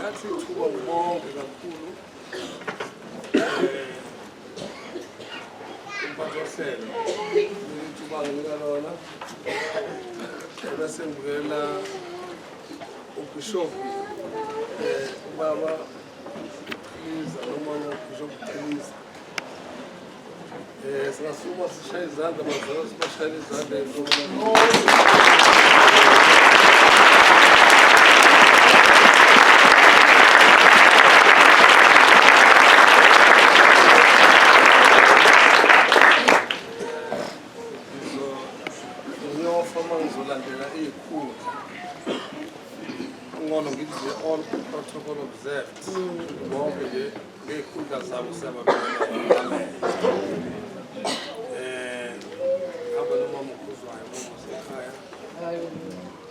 Ngithatha ithuba ngibonge kakhulu umphathi wohlelo ithuba nginika lona bese ngibukela ubhishobhi ubaba Chiliza noma ubhishobhi Chiliza. Singasukuma sishaye izandla bazalwa sibashayele izandla ngiyofa uma ngizolandela iy'khundla ngcono ngithi nje all protocol observed bonke nje ngey'khundla zabo siyababona. Amen. Hamba nomama ukhuzwayo mama wasekhaya.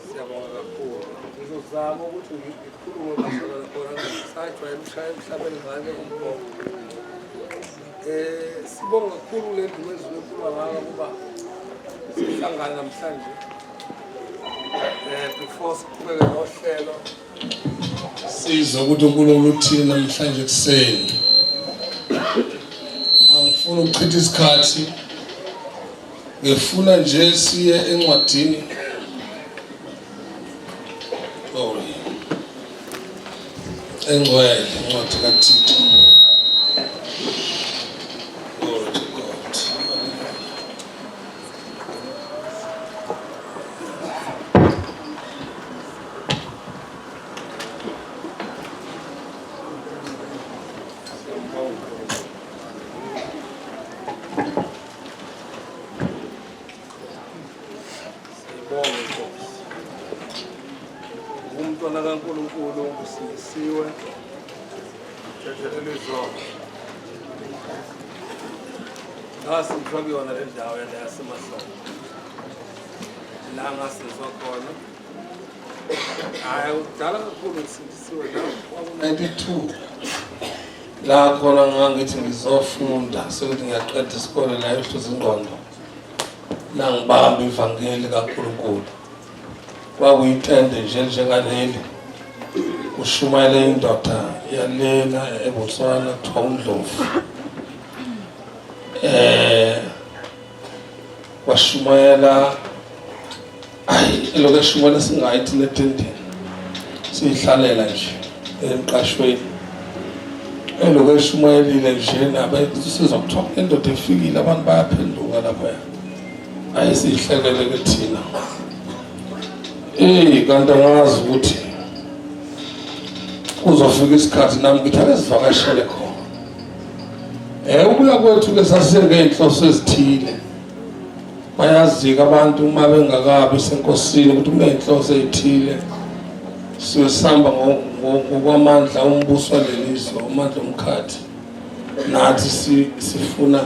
Siyabonga kakhulu. Ngizozama ukuthi ngikhulume bazalwane khona ngisajwayele ukushaya emhlabeni ngale umbhobho. Sibonga kakhulu le ndumezulu enkulu kangaka ukuba sihlangane namhlanje. Before siqhubeke nohlelo Sizwe ukuthi uNkulunkulu uthini namhlanje ekuseni. Angifuni ukuchitha isikhathi. Ngifuna nje siye encwadini. Glory. Engcwele, incwadi kaThixo. Glory to God. Sibonge Nkosi. Umntwana kaNkulunkulu usindisiwe. Thethelelwe izono. Ngasindiswa kuyona le ndawo yale yaseMahlombe. La ngasindiswa khona. Hayi kudala kakhulu ngisindisiwe la kwaku-92 la khona ngangithi ngizofunda sekuthi ngiyaqeda isikole la eHluza ingqondo nangibamba ivangeli kaNkulunkulu kwakuyitende nje njengaleli kushumayela indoda yalena eBotswana kuthiwa uNdlovu washumayela ayi elokhu eshumayela singayi thina etendeni siyihlalela nje emqashweni elokhu eshumayelile nje nabe sizwa kuthiwa indoda efikile abantu bayaphenduka lapha ayi siyihlekele ke thina eyi kanti angazi ukuthi kuzofika isikhathi nami ngithi ake sivakashele khona. Ukuya kwethu ke sasiye ngey'nhloso ezithile. Bayazika abantu uma bengakabi senkosini ukuthi kuney'nhloso ey'thile. Suke sihamba ngokwamandla ombuso walelizwe, amandla omkhathi. Nathi sifuna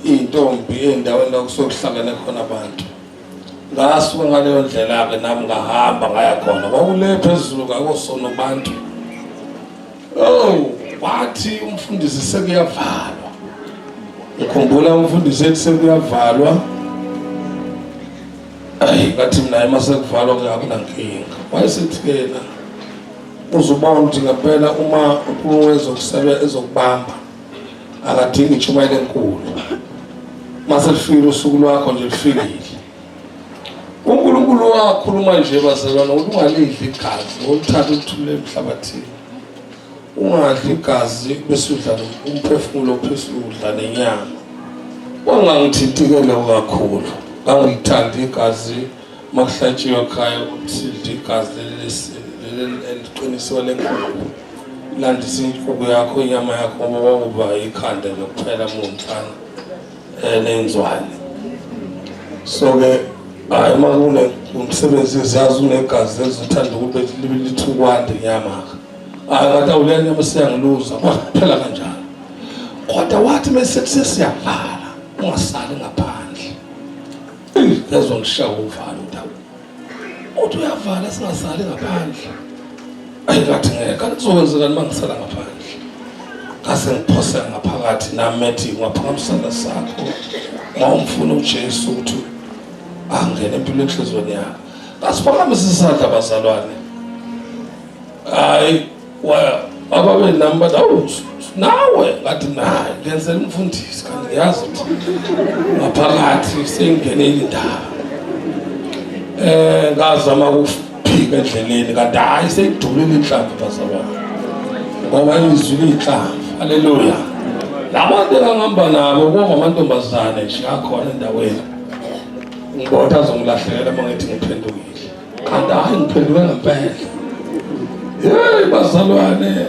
iy'ntombi ey'ndaweni la kusuke kuhlangene khona abantu. Ngasuka ngaleyo ndlela-ke nami ngahamba ngaya khona. Kwakule phezulu ngakosonobantu. Oh, wathi umfundisi sekuyavalwa. Ngikhumbula umfundisi ethi sekuyavalwa. Ayi ngathi mina uma sekuvalwa ke akunankinga. Wayesethi ke yena uzubona ukuthi ngempela uma uNkulunkulu ezokusebe ezokubamba akadingi intshumayelo enkulu. Mase lufikile usuku lwakho nje lufikile. uNkulunkulu wakhuluma nje bazalwane ukuthi ungalidli igazi olithatha ulithulule emhlabathini ungadli igazi bese udla umphefumulo phezulu udla nenyama kwangangithintike lokho kakhulu ngangilithanda igazi makuhlatshiwe ekhaya sidla igazi leli eliqinisiwe lenkukhu landisa inkukhu yakho inyama yakho ngoba kwakuba ikhanda nje kuphela muwumfana nenzwane so ke hayi uma kune umsebenzi ziyazi unegazi elizothanda ukube libe lithi ukwanda inyama hayi kanti awule nyama siyangiluza kwaphela kanjalo kodwa wathi mese sesiyavala ungasali ngaphandle ngezwa ngishaya uvalo ukuthi uthi uyavala singasali ngaphandle ayi ngathi ngeke kanti kuzokwenzekani uma ngisala ngaphandle ngase ngiphoseka ngaphakathi nami ethi ungaphakamisa isandla sakho uma umfuna uJesu ukuthi angene empilweni enhliziyweni yakho ngasiphakamisa isandla bazalwane. Hayi, ababe nami bathi awu nawe, ngathi naye ngenzela umfundisi, kanti ngiyazi ukuthi ngaphakathi sengingenile indaba. Ngazama ukuphika endleleni, kanti hhayi seyidulile inhlamvu bazalwane, ngoba izwi liyinhlamvu. Haleluya. Labantu engangihamba nabo kwakungamantombazane nje akhona endaweni, ngibona azongilahlekela uma ngithi ngiphendukile, kanti hhayi ngiphenduke ngempela. Hey bazalwane,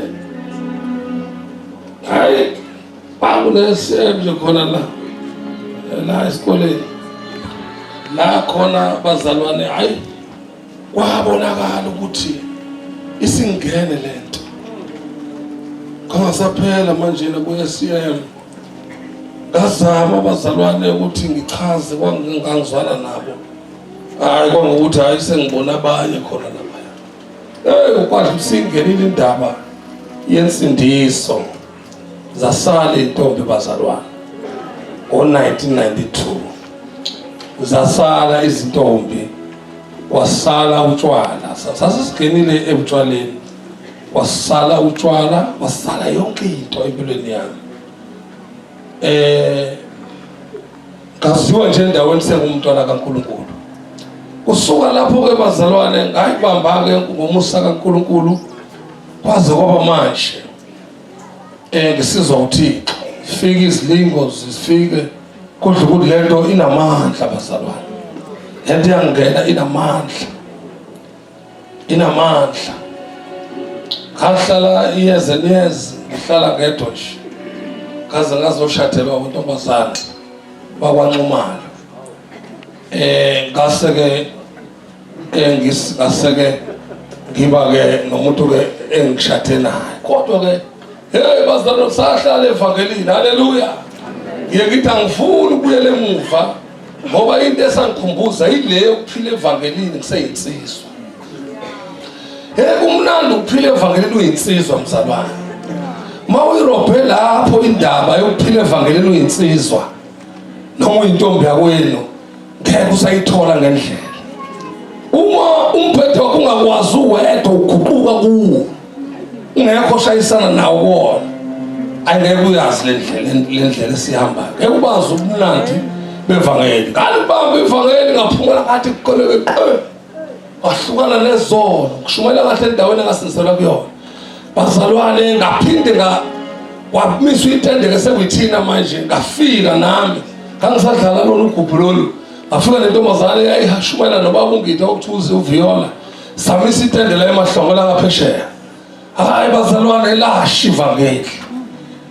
hayi kwakunesem nje khona la la esikoleni la khona bazalwane, hayi kwabonakala ukuthi isingene lento. Kangasaphela manje ku-SCM, ngazama bazalwane ukuthi ngichaze, kwangangizwana nabo, hayi kwangokuthi hayi sengibona abanye khona laphaya. Hey, ukwazi usingenile indaba yensindiso, zasala intombi bazalwane ngo-1992, zasala izintombi, kwasala utshwala. Sasisingenile ebutshwaleni, kwasala utshwala, kwasala yonke into empilweni yami. Ngaziwa nje endaweni sengumntwana kaNkulunkulu. Kusuka lapho ke bazalwane ngayibamba ke ngomusa kaNkulunkulu kwaze kwaba manje. Ngisizwa uThixo, fika izilingo zifike, kodwa ukuthi lento inamandla bazalwane, lento iyangena, inamandla, inamandla. Ngahlala years and years ngihlala ngedwa nje, ngaze ngazoshadelwa untombazane bakwaNxumalo. Ngase-ke ngase-ke ngiba-ke nomuntu ke engishade naye, kodwa-ke hey bazalwane sahlala evangelini. Haleluya. Ngiye ngithi angifuni ukubuyela emuva, ngoba into esangikhumbuza ile yokuphila evangelini ngiseyinsizwa. Hey, kumnandi ukuphila evangelini uyinsizwa mzalwane. Ma uyirobhe lapho indaba yokuphila evangelini uyinsizwa noma uyintombi yakwenu, ngeke usayithola ngendlela. Uma umphethe wakho ungakwazi uwedwa uguquka kuwo, ungekho oshayisana nawo kuwona, angeke uyazi le ndlela, le ndlela esihambayo, ngeke ubazi ubumnandi bevangeli. Ngalibamba ivangeli ngaphumela ngathi kuqoleke qe, wahlukana nezono, kushumayela kahle endaweni engasindiselwa kuyona bazalwane. Ngaphinde nga kwamiswa itende-ke sekuyithina manje, ngafika nami ngangisadlala lona ugubhu lolu, ngafika nentombazane yayihashumayela nobaba uNgidi okuthuze uViola, samisa itende la emahlongo la ngaphesheya. Hayi bazalwane, lasha ivangeli.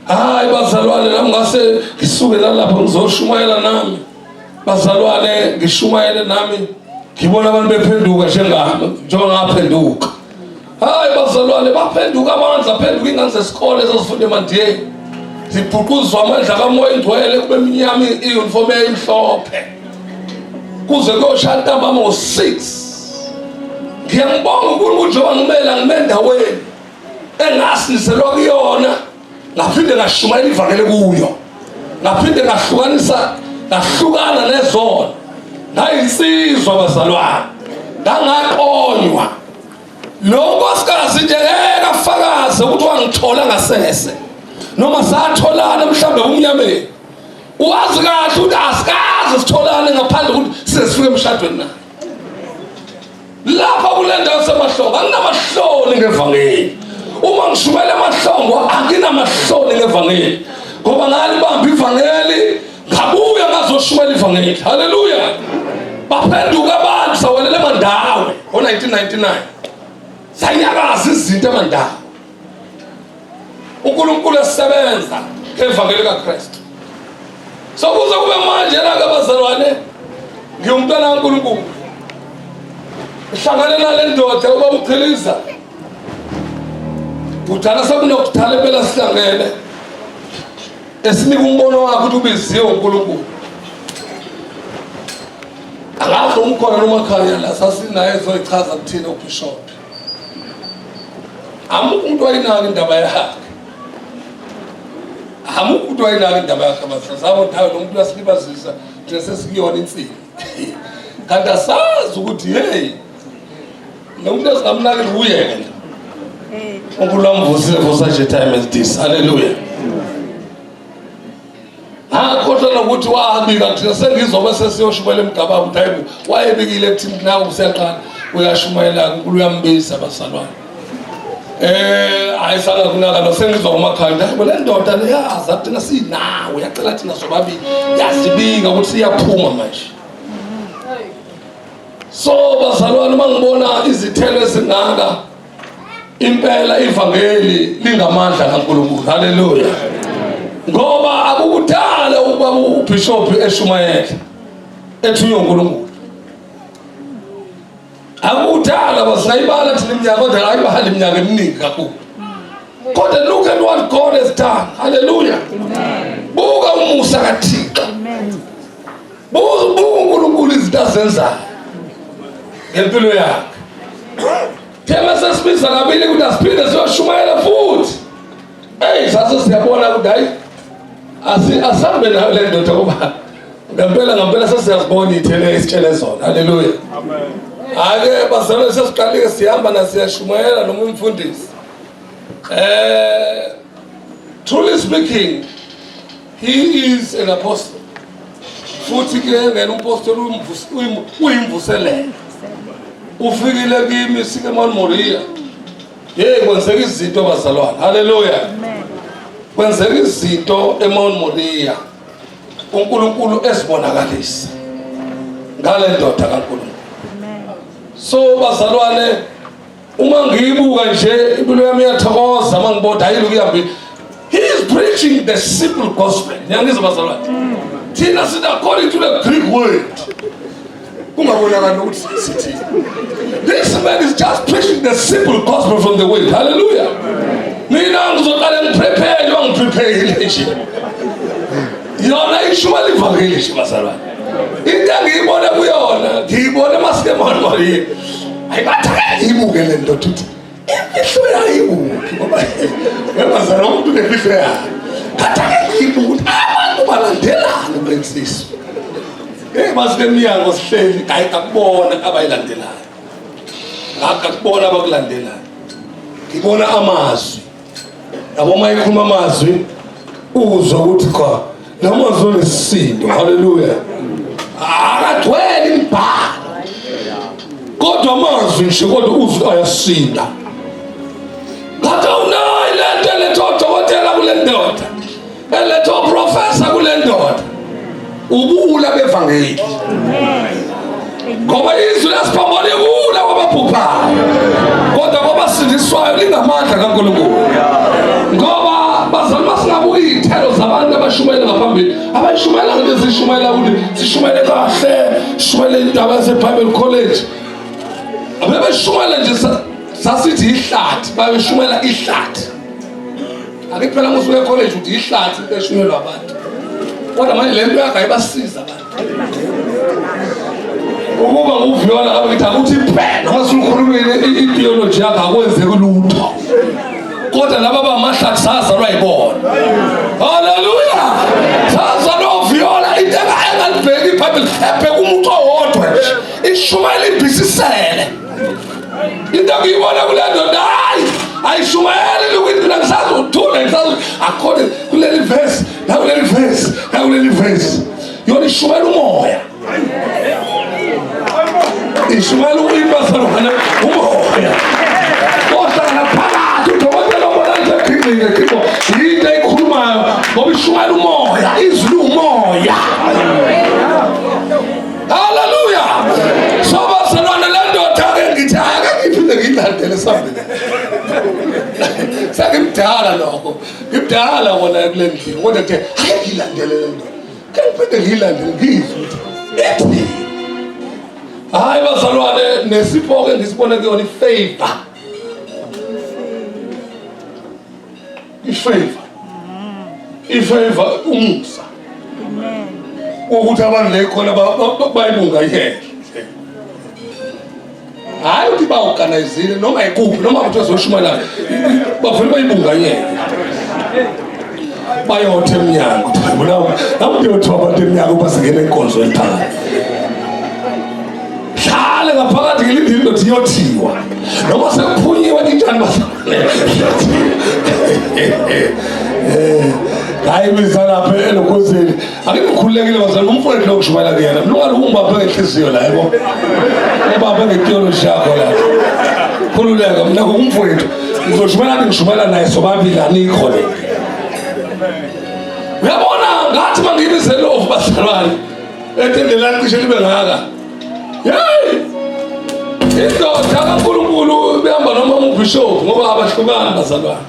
Hayi bazalwane, nami ngase ngisuke nalapho ngizoshumayela nami bazalwane, ngishumayele nami, ngibona abantu bephenduka njengami njengoba ngaphenduka. Hayi bazalwane, baphenduka amandla, aphenduka ingane zesikole ezazifunda emandiyeni, zibhuquzwa amandla kaMoya Ingcwele, kube mnyama i-uniform eyimhlophe kuze kuyoshaya ntambama ngo-6. Ngiyambonga uNkulunkulu njengoba ngimela ngime endaweni engasindiselwa kuyona, ngaphinde ngashumayela ivangeli kuyo, ngaphinde ngahlukanisa, ngahlukana nezono, ngayinsizwa bazalwane, ngangaqonywa. Lo nkosikazi nje ngeke afakaze ukuthi wangithola ngasese noma satholana mhlawumbe umnyameni. Wazi kahle ukuthi asikaze sitholane ngaphandle ukuthi sesifike emshadweni naye. Lapha kule ndawo semahlongo anginamahloni ngevangeli. Uma ngishumela emahlongo anginamahloni ngevangeli, ngoba ngalibamba ivangeli ngabuya ngazoshumela ivangeli. Haleluya. Baphenduka abantu, sawelela emandawe ngo-1999, zanyakaza izinto emandawe, uNkulunkulu esebenza ngevangeli kaKristu. So kuze kube manje la-ke bazalwane, ngiwumntwana kaNkulunkulu, ngihlangane nale ndoda ubaba uChiliza kudala, sekunokudala impela sihlangene, esinika umbono wakhe ukuthi ubiziwe uNkulunkulu. Angazi umkhona nomakhanya la sasinaye ezoyichaza kuthina ubishop. Amukho umuntu wayinaka indaba yakhe, amukho umuntu wayinaka indaba yakhe. Abasazabo ndawo lo muntu uyasilibazisa thina, sesikuyona insimi, kanti asazi ukuthi hey, lo muntu esingamnakile uye-ke. uNkulunkulu wamvusile for such a time as this. Haleluya. Ngakhohlwa nokuthi wabika kuthina sengizobe sesiyoshumayela emgababa ukuthi hayi wayebikile kuthina naku usiyaqala uyashumayela uNkulunkulu uyambiza abazalwane. Hayi sangakunaka lo sengizwa kumakhanda hayi le ndoda leyazi thina sinawe yacela thina sobabili yasibika ukuthi siyaphuma manje. So bazalwane uma ngibona izithelo ezingaka impela ivangeli lingamandla kaNkulunkulu. Haleluya. Ngoba akukudala ukuba uBishop eshumayela ethunywe uNkulunkulu. Akukudala basayibala thina iminyaka kodwa ayibali iminyaka eminingi kakhulu. Kodwa look at what God has done. Hallelujah. Buka umusa kaThixo. Buka uNkulunkulu izinto azenzayo ngempilo yakhe. Thema sesibiza kabili ukuthi asiphinde siyoshumayela futhi. Hey, sase siyabona ukuthi hayi asambe nayo le ndoda ngoba ngempela ngempela sesiyazibona iy'thelo esitshele zona. Haleluya. Amen. Ake bazalwane sesiqalile sihamba nasiyashumayela noma umfundisi. Truly speaking, he is an apostle. Futhi ke ngena umpostoli uyimvuselelo. Ufikile kimi sike Mount Moriah. Hey, kwenzeka izinto bazalwane. Haleluya. Kwenzeka izinto eMount Moriah. uNkulunkulu ezibonakalisa ngale ndoda kaNkulunkulu. So bazalwane uma ngiyibuka nje impilo yami iyathokoza uma ngibona hayi lokhu ihambe. He is preaching the simple gospel. Niyangizwa bazalwane? Thina sithi according to the Greek word. Kungabonakali ukuthi sithi. This man is just preaching the simple gospel from the word. Hallelujah. Mina ngizoqala ngiprepare njengoba ngiprepare nje. Yona ishumayela ivangeli nje bazalwane. Into engiyibone kuyona, ngiyibone masike manje Maria. Ayibathi ibuke le ndoda uthi imfihlo yayo ikuphi ngoba webazalwane umuntu unemfihlo yakhe. Ngathi ake ngiyibuke abantu balandelana kule nsizwa. Hey masike emnyango sihleli hayi akubona abayilandelayo. Akubona abakulandelayo. Ngibona amazwi. Yabo uma ekhuluma amazwi uzwa ukuthi cha la mazwi anesisindo. Haleluya. Akagcwele imibhalo. Kodwa amazwi nje kodwa uzwa ayasinda. Ngathi awunayo le nto eletha odokotela kule ndoda. Eletha oprofesa kule ndoda. Ubuwula bevangeli. Ngoba izwi lasiphambana ikuwula kwababhubhayo. Kodwa kwabasindiswayo lingamandla kaNkulunkulu. Ngoba bazalwane masingabuka iy'thelo zabantu abashumayela ngaphambili. Abayishumayela ngento ezishumayela ukuthi sishumayele kahle, sishumayele indaba yaseBible College. Abebeshumayela nje sasithi ihlathi, babeshumayela ihlathi. Ake phela musuke ecollege uthi ihlathi into eshunyelwa abantu. Kodwa manje le nto yakhe ayibasiza abantu. Ukuba nguviola ngabe ngithi akuthi phela noma usukhulumile ideology yakhe akwenzeki lutho. Kodwa laba bamahlathi sazalwa yibona. Haleluya! Sazalwa uviola into engalibheki iBhayibheli ebheka umuntu owodwa nje. Ishumayela ibhisisele. Into engiyibona kule ndoda hayi ayishumayeli lokuthi mina ngisazothula ngisazo according kuleli verse nakuleli verse nakuleli verse yona ishumayela umoya ishumayela ukuyibazalwane umoya ohlangana phakathi udokotela obona nje ephingile phiko yinto eyikhulumayo ngoba ishumayela umoya izwi liwumoya. Haleluya. So bazalwane le ndoda ke ngithi ake ngiphinde ngiyilandele sambili. Sengimdala lokho. Ngimdala wona kule ndlela kodwa nje ake ngiyilandele le ndoda. Ke ngiphinde ngiyilandele ngizwe ukuthi ithini. Hayi bazalwane nesipho ke ngisibone kuyona ifavor. Ifavor. Ifavor umusa. Amen. Ukuthi abantu le khona bayibunga yena. Hayi ukuthi ba-organizile noma ikuphi noma kuthiwa zoshumayela bavele bayibunga yena. Bayotha emnyango. Namuntu yothiwa abantu emnyango basingena enkonzweni phakathi. Hlale ngaphakathi ngilindile indoda iyothiwa. Noma sekuphunyiwe injani bazalwane. Hayi biza lapha elokhozini. Ake ngikhululekile bazalwane umfowethu lo ngishumayela kuyena. Mina ungathi ungibambe ngenhliziyo la yebo. Ubambe ngetheology yakho la. Khululeka mina ngumfowethu. Ngizoshumayela ngishumayela naye sobabili anikho le. Uyabona ngathi mangibize lofu bazalwane. Etende lami cishe libe ngaka. Hey! Indoda kaNkulunkulu behamba noma umbishop ngoba abahlukani bazalwane.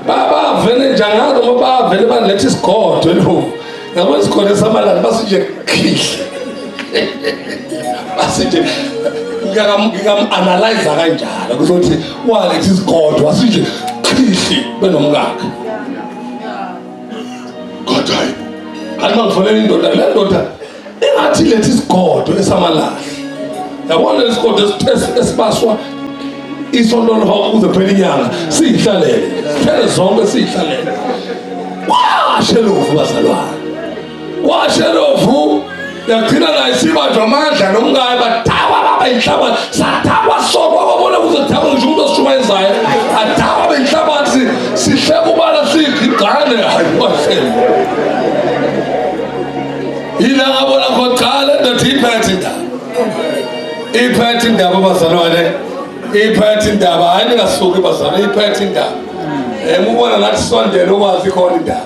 Babavele nje angazi noma bavele baletha isigodo elovu. Yabo isigodo esamalanga basinje khihle. Basinje ngingam-analyze kanjalo kuzothi waletha isigodo wasinje khihle benomkakhe. Kodwa hayi kanti mangifonela indoda le ndoda engathi letha isigodo esamalahle yabona lesigodo esibaswa isonto lonke kuze phela inyanga siyihlalele siphele zonke siyihlalele kwashelovu bazalwane kwashelovu yagcina naye sibanjwa amandla nomkayo badakwa baba inhlabathi sadakwa sokwa kwabona kuzodakwa ngisho umuntu osishumayezayo adakwa benhlabathi sihleka ubala sigigane hayi kwahlelo Yila ngabona khona cha le ndoda iphethe indaba. Iphethe indaba bazalwane. Iphethe indaba hayi ningasuki bazalwane iphethe indaba. Eh mubona nathi sondele ukwazi khona indaba.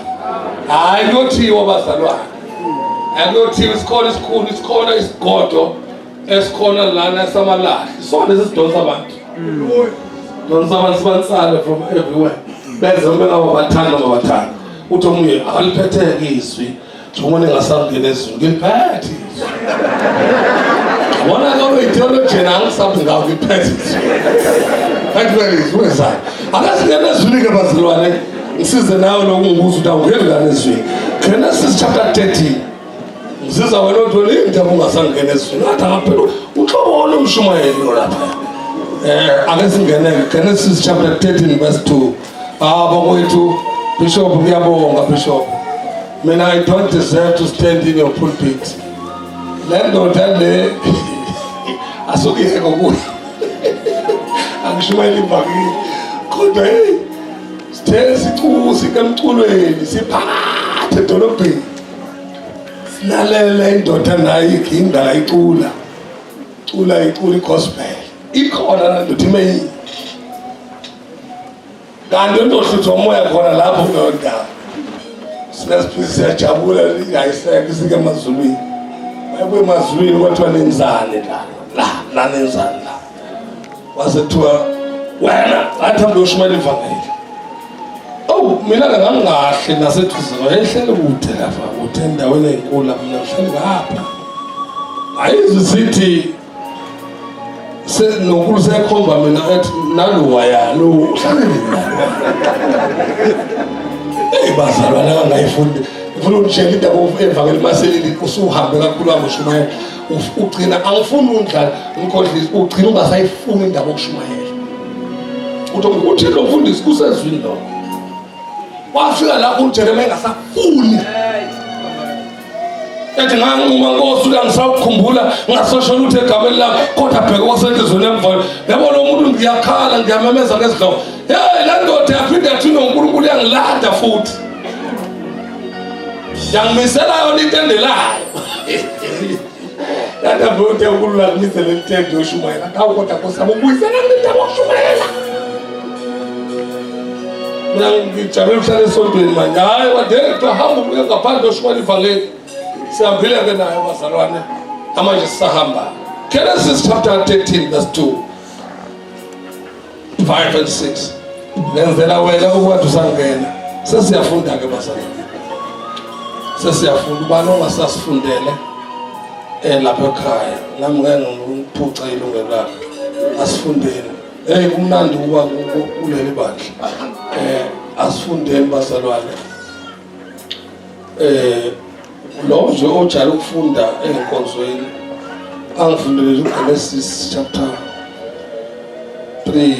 Hayi kuyothiwa bazalwane. Akuyothiwa isikhona isikhulu isikhona isigodo esikhona lana samalahle. Sona esidonsa abantu. Donsa abantu sibansale from everywhere. Benze noma ngabe bathanda noma bathanda. Uthi omunye akaliphetheke izwi. Njengoba ningasangena ezulu ngiliphethe izwi. Yabona ke ideology yena angisabi ngawo ngiliphethe izwi. Phethe izwi wenzani? Ake singene ezwini ke bazalwane. Ngisize nawe lokungibuza ukuthi awungeni ngani ezwini. Genesis chapter 13. Ngisiza wena othi indaba ungasangena ezwini. Ngathi akaphela uxobona umshumayeli lo lapha. Ake singene Genesis chapter 13 verse 2. Ah bakwethu Bishop ngiyabonga Bishop. Mina I don't deserve to stand in your pulpit. Le ndoda le asukuyeke kuyo. Angishumayeli ivangeli. Kodwa hey sithe sicusi emculweni siphakathi edolobheni. Silalele indoda nayo iginda icula. Cula icula igospel. Ikhona la ndoda imeyini. Kanti entohlutha umoya khona lapho kuleyo ndawo. Sinesiphisi siyajabula ayisekho isike emazulwini. Mayibuye emazulwini kwathiwa nenzani la? La, la nenzani la? Kwase kuthiwa wena ngathi hambe uyoshumayela ivangeli. Oh, mina ke ngangingahle naseduze wayehlele kude lapha kude endaweni enkulu mina ngihleli ngapha. Ayizwi sithi nonkulu sekhomba mina ethi naluwaya lo uhlangene nalo eyi bazalwane angayifundi ngifuna ukutshela indaba evangeli maselili usuhambe kakhulu angushumayela ugcina angifuni undlala ngikhohlise ugcina ungasayifuni indaba yokushumayela uthi uthi lo mfundisi kusezwini lo wafika lapho uJeremiya engasafuni ethi nganquma nkosi ukuthi angisakukhumbula ngasosho lutho egameni lakho kodwa bheka kwasenhlizweni yami yabo lo muntu ngiyakhala ngiyamemeza ngezidlobo hey le ndoda yaphinde yathi unonkulunkulu yangilanda futhi yangimisela yona intende layo yandabona unkulunkulu angimisele intende yoshumayela ngawo kodwa nkosi yami ubuyisela mina indaba yokushumayela mina ngijabule ukuhlala esontweni manje hhayi kwadele kuthiwa hamba ubuye ngaphandle oshumayela ivangeli sihambile ke nayo bazalwane namanje sisahamba Genesis chapter 13 verse 2 5 and 6 ngenzela wena ukwathi usangena sesiyafunda ke bazalwane sesiyafunda ubani ongasasifundele lapha ekhaya nami ngeke ngiphuce ilungelo lakhe asifundeni Hey kumnandi ukuba kuleli bandla. Asifundeni bazalwane. Lo nje ojala ukufunda enkonzweni angifundele uGenesis chapter 3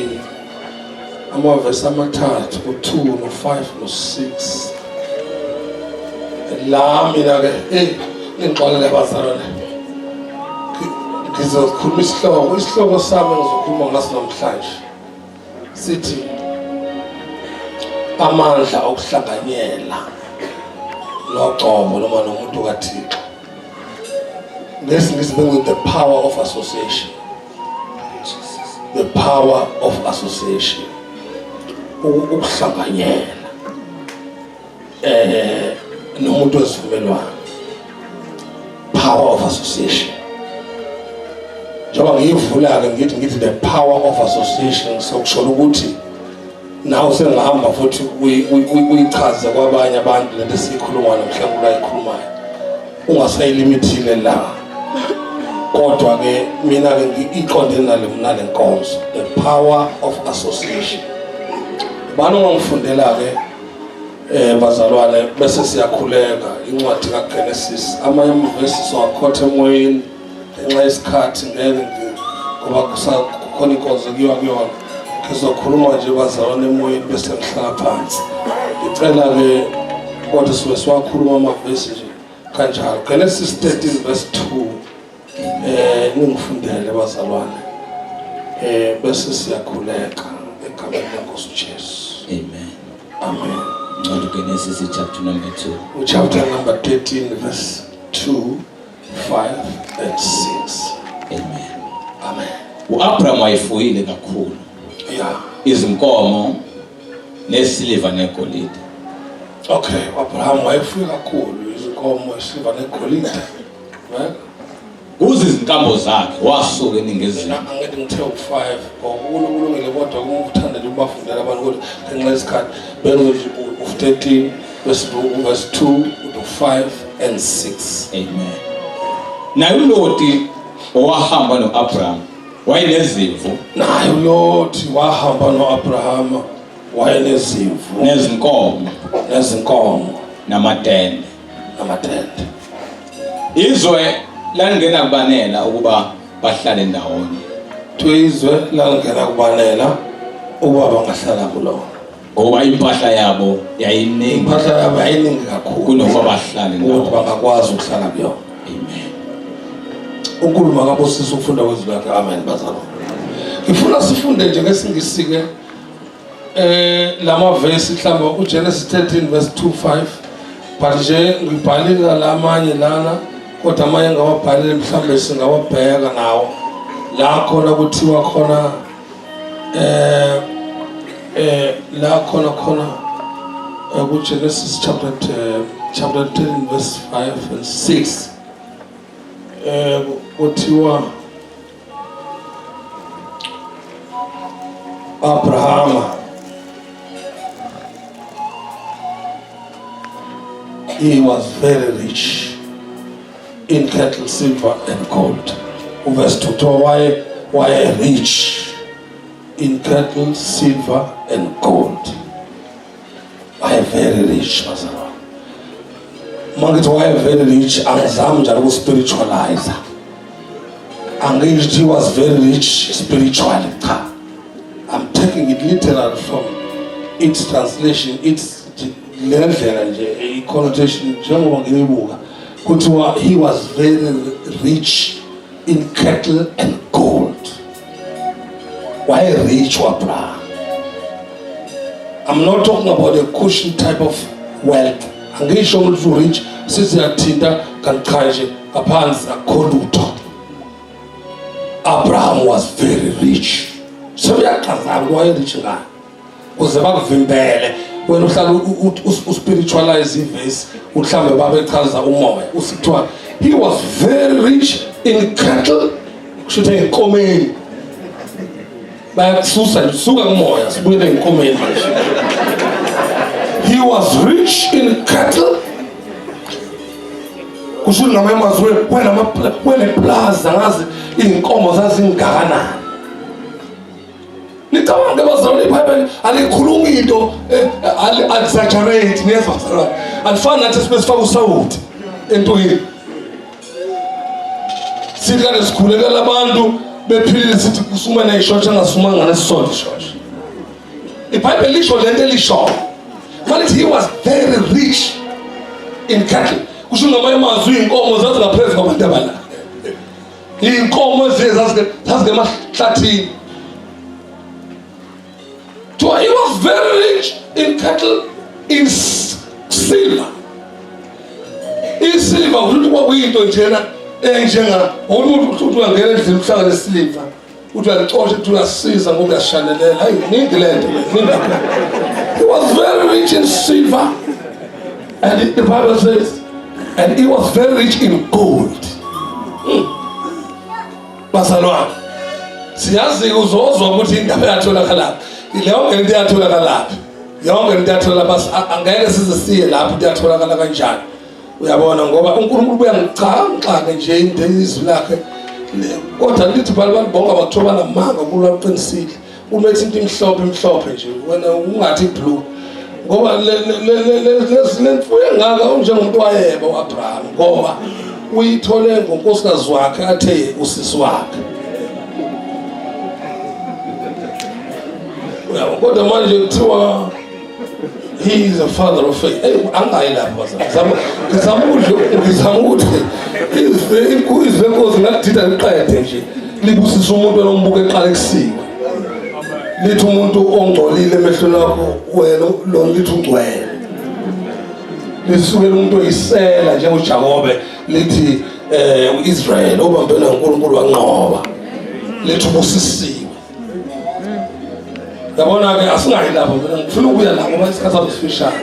amavesi amathathu u2 no5 no6 la mina ke hey ningixolele bazalwane ngizokhuluma isihloko isihloko sami engizokhuluma ngaso namhlanje sithi Amandla okuhlanganyela nogcobo noma nomuntu kaThixo. NgesiNgisi bengithi the power of association. The power of association. Ukuhlanganyela nomuntu wesivumelwano. Power of association. Njengoba ngiyivula-ke ngithi the power of association, sokusho ukuthi nawe sengihamba futhi uyichaze kwabanye abantu lento esiyikhuluma namhlanje ulayikhulumayo, ungasayilimithile la. Kodwa ke mina ke iqonde nale nkonzo, the power of association. Bani ongangifundela ke bazalwane, bese siyakhuleka incwadi kaGenesis. Amanye amavesi siwakhotha emoyeni ngenxa yesikhathi, ngeke ngoba kukhona inkonzo kuyiwa kuyona. Ngizokhuluma nje bazalwane emoyeni bese ngihlala phansi. Ngicela ke kodwa sibe siwakhuluma amavesi nje kanjalo. Genesis 13 verse 2, ningifundele bazalwane, bese siyakhuleka egameni lenkosi uJesu. Amen. Amen. Incwadi Genesis chapter number 2. Chapter number 13 verse 2, 5 and 6. Amen. Amen. uAbraham wayefuyile kakhulu. Izinkomo nesiliva negolide. Okay, Abraham wayefuye kakhulu izinkomo, isiliva negolide. Right? Kuze izinkambo zakhe wasuka eningizimu. Angithi ngithe u5 ngokulungile, kodwa uma uthanda nje ubafundela abantu, kodwa ngenxa yesikhathi bengizothi u13 verse 2 to 5 and 6. Amen. Naye uLoti owahamba noAbraham wayenezimvu. Naye uLoti wahamba noAbraham wayenezimvu, nezinkomo, nezinkomo, namatende, namatende. Izwe lalingena kubanela ukuba bahlale ndawonye. Izwe lalingena kubanela ukuba bangahlala kulona, ngoba impahla yabo yayiningi. Impahla yabo yayiningi kakhulu kunokuba bahlale ukuthi ndawonye. Bangakwazi ukuhlala kuyona. Amen. uNkulunkulu makabusise ukufunda kwezwi lakhe. Amen bazalwane. Ngifuna sifunde nje ngesingisi ke lama verse, mhlawumbe uGenesis 13 verse 2 5, but nje ngibhalile lamanye lana, kodwa amanye ngawabhalile, mhlawumbe singawabheka nawo la khona kuthiwa khona la khona ku Genesis chapter 10 verse 5 and 6, kuthiwa Abraham, he was very rich in cattle, silver and gold. Verse 2, kuthiwa waye rich in cattle, silver and gold. Waye very rich bazalwane. Mangithi waye very rich, angizami njalo ukuspiritualize. Angisho he was very rich spiritually, cha. I'm taking it literal from its translation, its le ndlela nje, i-connotation njengoba ngiyibuka. Kuthiwa he was very rich in cattle and gold. Waye rich uAbraham. I'm not talking about a cushion type of wealth. Angisho ukuthi rich sisiyathinta kanti cha nje ngaphansi akukho lutho. Abraham was very rich. Sebeyaqhaza waye rich ngani? Kuze bakuvimbele wena uhlala uspiritualize ivesi, mhlambe babechaza umoya. Usithiwa he was very rich in cattle, kusho ukuthi enkomeni. Bayakususa nje, suka kumoya sibuyele enkomeni manje. He was rich in cattle, kusho ukuthi ngamanye amazwi wena weneplaza, ngazi iy'nkomo zazingakanani. Nicabange bazalwane, iBhayibheli alikhulumi into, ali-exaggerate, niyezwa bazalwane? Alifani nathi sibe sifaka usawuti entweni, sithi kade sikhulekela abantu bephilile, sithi kusume neyishosha, engasumanga nesisodwa ishosha. IBhayibheli lisho lento elishoyo malithi he was very rich in cattle, kusho ngamanye amazwi iy'nkomo zazingaphezu kwabantu abala, iy'nkomo ezinye zazingemahlathini. Kuthiwa he was very rich. rich in cattle, in silver. Isilver ukuthi kwakuyinto njena enjenga umuntu uthi uyangena endlini uhlangane nesiliva uthi uyalicosha uthi uyasiza ngoba uyashanelela. Hayi, ningi le nto, ningi kakhulu. He was very rich in silver, and the Bible says, and he was very rich in gold. Bazalwane, siyazi uzozwa ukuthi indaba yatholakalaphi leyo into, yatholakalaphi yonke into, yatholakala. Angeke size siye lapho into yatholakala kanjani, uyabona, ngoba uNkulunkulu uyangicha ngixake nje into izwi lakhe, kodwa lithi bali bonke abakuthiwa banamanga. uNkulunkulu aqinisile. Uma ethi into imhlophe, imhlophe nje, wena ungathi blue, ngoba le mfuyo engaka unjengomuntu wayeba uAbraham, ngoba uyithole ngonkosikazi wakhe athe usisi wakhe, uyabo. Kodwa manje kuthiwa he is a father of faith. Hey, angayi lapho bazalwane. Ngizama ukuthi izwi lenkosi ngakudida liqede nje, libusisa umuntu onombuko eqala ekusiwe, lithi umuntu ongcolile emehlweni akho wena lona lithi ungcwele, lisukela umuntu oyisela njengoJakobe lithi uIsrael obambene noNkulunkulu wanqoba, lithi ubusisiwe. Yabona ke, asingayi lapho, mina ngifuna ukuya la ngoba isikhathi sami sifishane.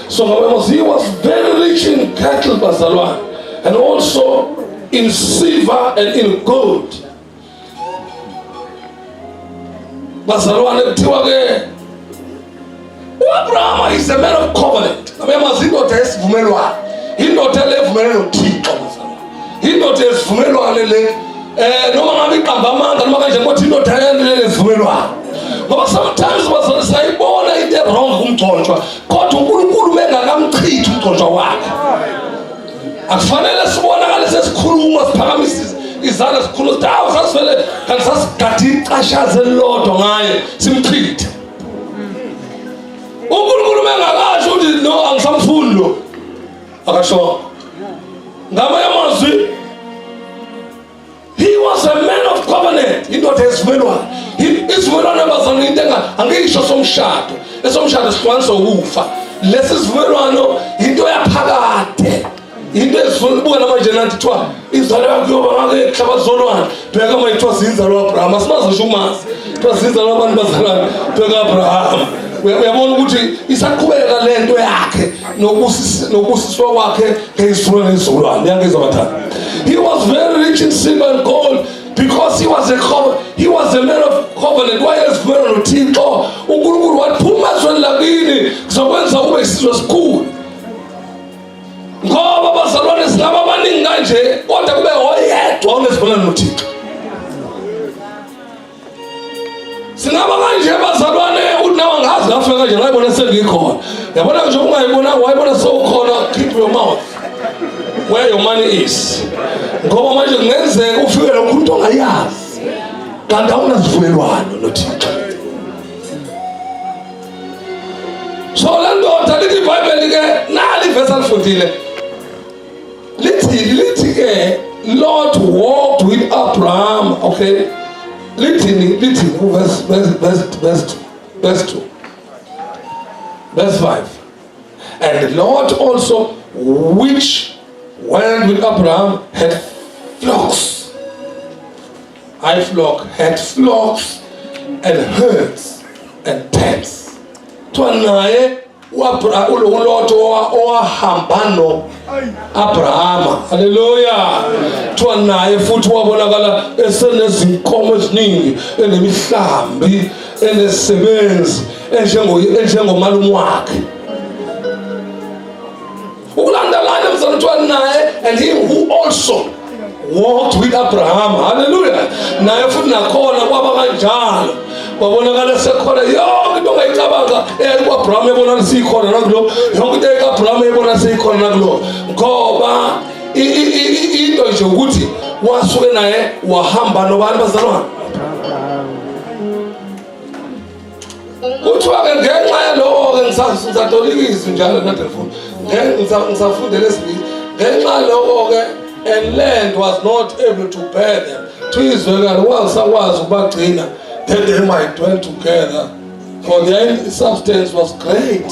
So ngoba he was very rich in cattle, bazalwane, and also in silver and in gold, bazalwane, kuthiwa ke uAbraham is a man of covenant. Ngamanye indoda yesivumelwano, indoda levumelwano noThixo, bazalwane, indoda yesivumelwano le. Noma ngabe iqamba amanga noma kanjani, kodwa indoda yesivumelwano, ngoba sometimes bazalwane sayibona into e-wrong kumgcontshwa, kodwa uNkulunkulu mengakamchithi umgcontshwa wakhe, akufanele sibonakale sesikhuluma, siphakamisa izandla, sikhuluma sithi awu, sasivele kanti sasigade icashazi elilodwa ngaye, simchithe. uNkulunkulu mengakasho ukuthi no, angisamfuni lo, akasho. Ngamanye amazwi, he was a man of covenant, indoda yesivumelwano. Isivumelwano, bazalwane, into enga angisho somshado, esomshado sihlukaniswa ukufa. Lesi sivumelwano into yaphakade, into ezifuna ubuka namanje. Nathi kuthiwa inzalo yakho iyoba ngake kuhlaba zolwane. Bheka manje, kuthiwa zinzalo Abraham, asimazi ngisho umazi, kuthiwa zinzalo abantu, bazalwane. Bheka Abraham, uyabona ukuthi isaqhubeka lento yakhe nokubusiswa kwakhe ngezizukulwane nezizukulwane. Niyangizwa bathanda? He was very rich in silver and gold because he was a man of covenant. Wayesivumelwano noThixo. uNkulunkulu waphuma ezweni lakini, ngizokwenza ube isizwe esikhulu. Ngoba bazalwane, singaba abaningi kanje, kodwa kube oyedwa onesivumelwano noThixo. Singaba kanje, bazalwane, uthi nawe angazi ngafika kanje, ngayibona sengikhona. Yabona nje, ungayibona, wayibona sewukhona. Keep your mouth where your money is, ngoba manje kungenzeka ufike lokhu into ongayazi, kanti awunasivumelwano noThixo. So le ndoda, lithi iBhayibheli ke, nali ivesi alifundile, lithi ke Lot walked with Abraham. Okay, lithini? Lithini verse 2, verse 5? And Lot also, which went with Abraham, had flocks, I flock had flocks and herds and tents. Kuthiwa naye uLot owahamba no Abrahama, haleluya, kuthiwa naye futhi wabonakala esenezinkomo eziningi, enemihlambi, enezisebenzi, enjengomalume wakhe. Ukulandelana, mzalwane, kuthiwa naye, and he who also walked with Abraham, haleluya, naye futhi nakhona kwaba kanjalo, kwabonakala sekhona yonke into ongayicabanga ku-Abraham, ebonakala siyikhona nakulo, yonke into eka-Abraham ebona seyikhona nakulo, ngoba into nje ukuthi wasuke naye wahamba nobani, bazalwane? Kuthiwa-ke ngenxa yaloko-ke, ngisatolika izwi njalo natelefoni, ngisafundela esingisi, ngenxa yaloko-ke, and land was not able to bear them, kuthiwa izwekalo wangisakwazi ukubagcina, that they might dwell together. For their substance was great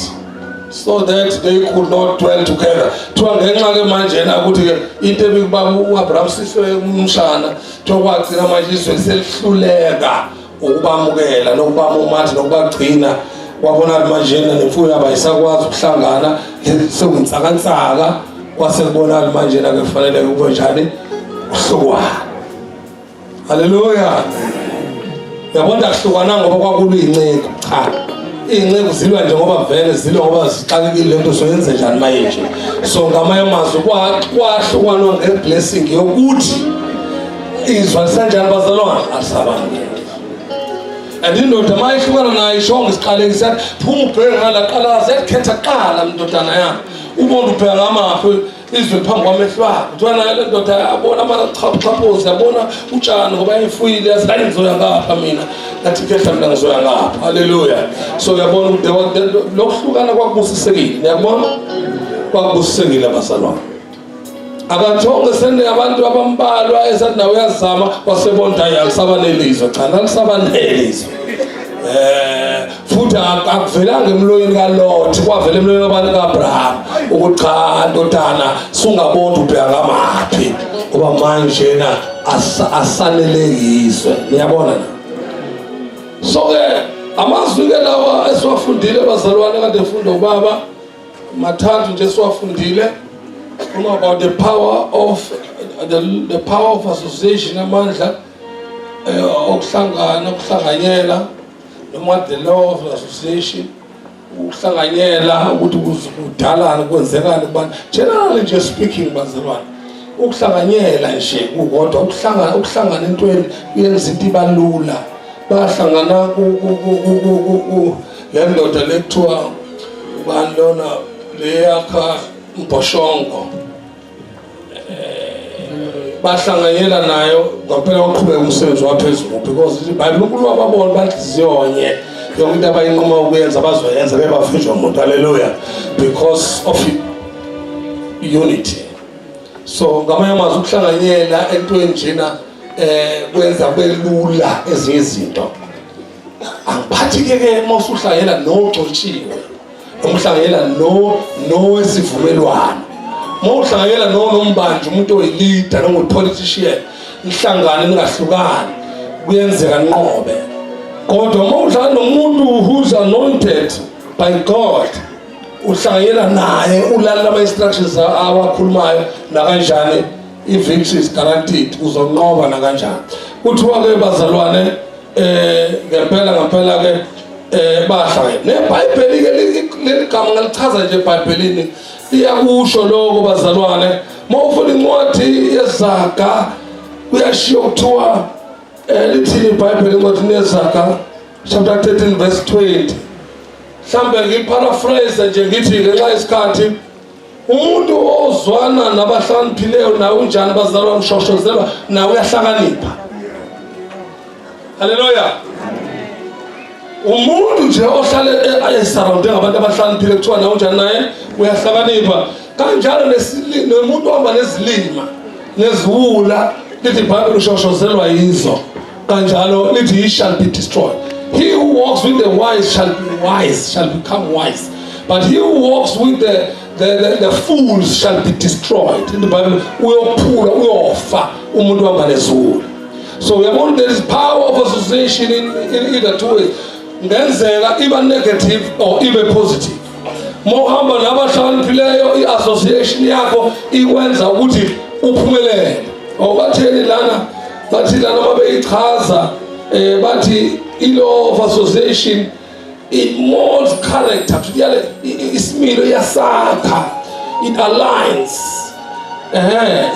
so that they could not dwell together. Kuthiwa ngenxa ke manje na ukuthi ke into ebikubaba uAbraham siswe umshana, kuthiwa kwagcina manje izwe selihluleka ukubamukela nokubamumatha nokubagcina. Kwabona manje nemfuyo yabo ayisakwazi ukuhlangana, sekuyinsakansaka, kwase kubonakala manje na kufanele kube njani kuhlukwana. Haleluya. Yabona akuhlukana ngoba kwakulwa iy'nceku, cha. Iy'nceku zilwa nje ngoba vele zilwa ngoba zixakekile lento soyenze njani mayenje. So ngamanye amazwi kwahlukanwa nge-blessing yokuthi izwa lisanjani bazalwane alisabangeli. And indoda uma ihlukana nayo ishonga isiqalekisa yathi phuma ubheke ngala qalaza yakukhetha kuqala mndodana yami. Ubona ubheka ngamaphi izwe phambi kwamehlo akhe. Kuthiwa nayo le ndoda yabona amaxhaphozi, yabona utshani ngoba yayifuyile, yathi hayi ngizoya ngapha mina. Yathi khehla mina ngizoya ngapha. Haleluya. So uyabona ukuthi lokuhlukana kwakubusisekile. Niyakubona? Kwakubusisekile bazalwane. Akathonge sende abantu abambalwa esathi nawe uyazama wasebona hayi alisabanelizwe, cha alisabanelizwe. Futhi akuvelanga emloyeni kaLot, kwavela emloyeni wabantu kaAbraham ukuthi cha ndodana sungabona ubheka ngamaphi ngoba manje na asanelekizwe. Niyabona na? So ke amazwi ke lawa esiwafundile bazalwane kade efunda ubaba mathathu nje siwafundile about the power of the power of association, amandla okuhlangana, okuhlanganyela, noma the law of association, ukuhlanganyela ukuthi kudalani kwenzekani kubantu. Generally nje speaking bazalwane, ukuhlanganyela nje kukodwa, ukuhlangana entweni kuyenza into ibalula. Bahlangana ku le ndoda lekuthiwa ubani lona leyakha umbhoshongo, bahlanganyela nayo ngampela waqhubeka umsebenzi waphezulu because iBhayibheli uNkulunkulu wababona banhliziyonye yonke into abayinquma ukuyenza bazoyenza bebavinjwa umuntu. Haleluya, because of unity. So ngamanye amazwi ukuhlanganyela entweni njena kwenza kube lula ezinye izinto. Angiphathi ke ke uma usuhlanganyela nogcotshiwe, uma uhlanganyela nowesivumelwano, uma uhlanganyela nombanje umuntu oyi-leader noma uyi-politician, nihlangane ningahlukani, kuyenzeka nqobe. Kodwa uma uhlangana nomuntu who's anointed by God, uhlanganyela naye, ulalela ama-instructions awakhulumayo nakanjani, i-victory is guaranteed, uzonqoba nakanjani. Kuthiwa-ke bazalwane ngempela ngempela ke bahlangene neBhayibheli ke leli gama ngalichaza nje eBhayibhelini liyakusho lokho bazalwane. Uma ufuna incwadi yeZaga kuyashiwo kuthiwa lithini iBhayibheli encwadini yeZaga chapter 13 verse 20. Mhlambe ngiparaphrase nje ngithi ngenxa yesikhathi, umuntu ozwana nabahlakaniphileyo nawe unjani bazalwane, ushoshozelwa nawe uyahlakanipha. Haleluya. Umuntu nje ohlale esurrounded ngabantu abahlakaniphile kuthiwa nawe unjani naye uyahlakanipha. Kanjalo nomuntu ohamba nezilima neziwula lithi iBhayibheli ushoshozelwa yizo. Kanjalo lithi he shall be destroyed. He who walks with the wise shall be wise, shall become wise. But he who walks with the fools shall be destroyed. In the Bible, uyophula, uyofa umuntu ohamba neziwula. So uyabona there is power of association in either two ways. Ngenzeka iba negative or ibe positive. Uma uhamba nabahlakaniphileyo i-association yakho ikwenza ukuthi uphumelele. Awubatheni lana, bathi lana uma beyichaza bathi i-law of association it molds character, isimilo iyasakha, it aligns.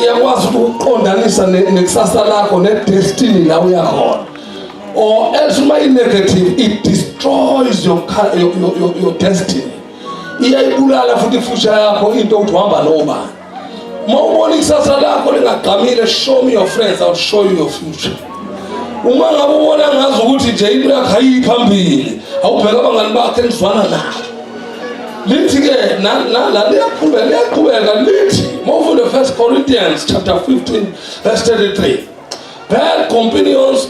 Iyakwazi ukuqondanisa nekusasa lakho ne-destiny la uyakhona. Or else uma i-negative it destroys your destiny. Iyayibulala futhi i-future yakho into ukuthi uhamba nobani. Uma ubona ikusasa lakho lingagqamile, show me your friends, I'll show you your future. Uma ngabe ubona ngazi ukuthi nje into yakho ayiyi phambili, awubheke abangani bakho enizwana nabo. Lithi ke nala liyaqhubeka, liyaqhubeka lithi uma ufunda 1 Corinthians chapter 15 verse 33, bad companions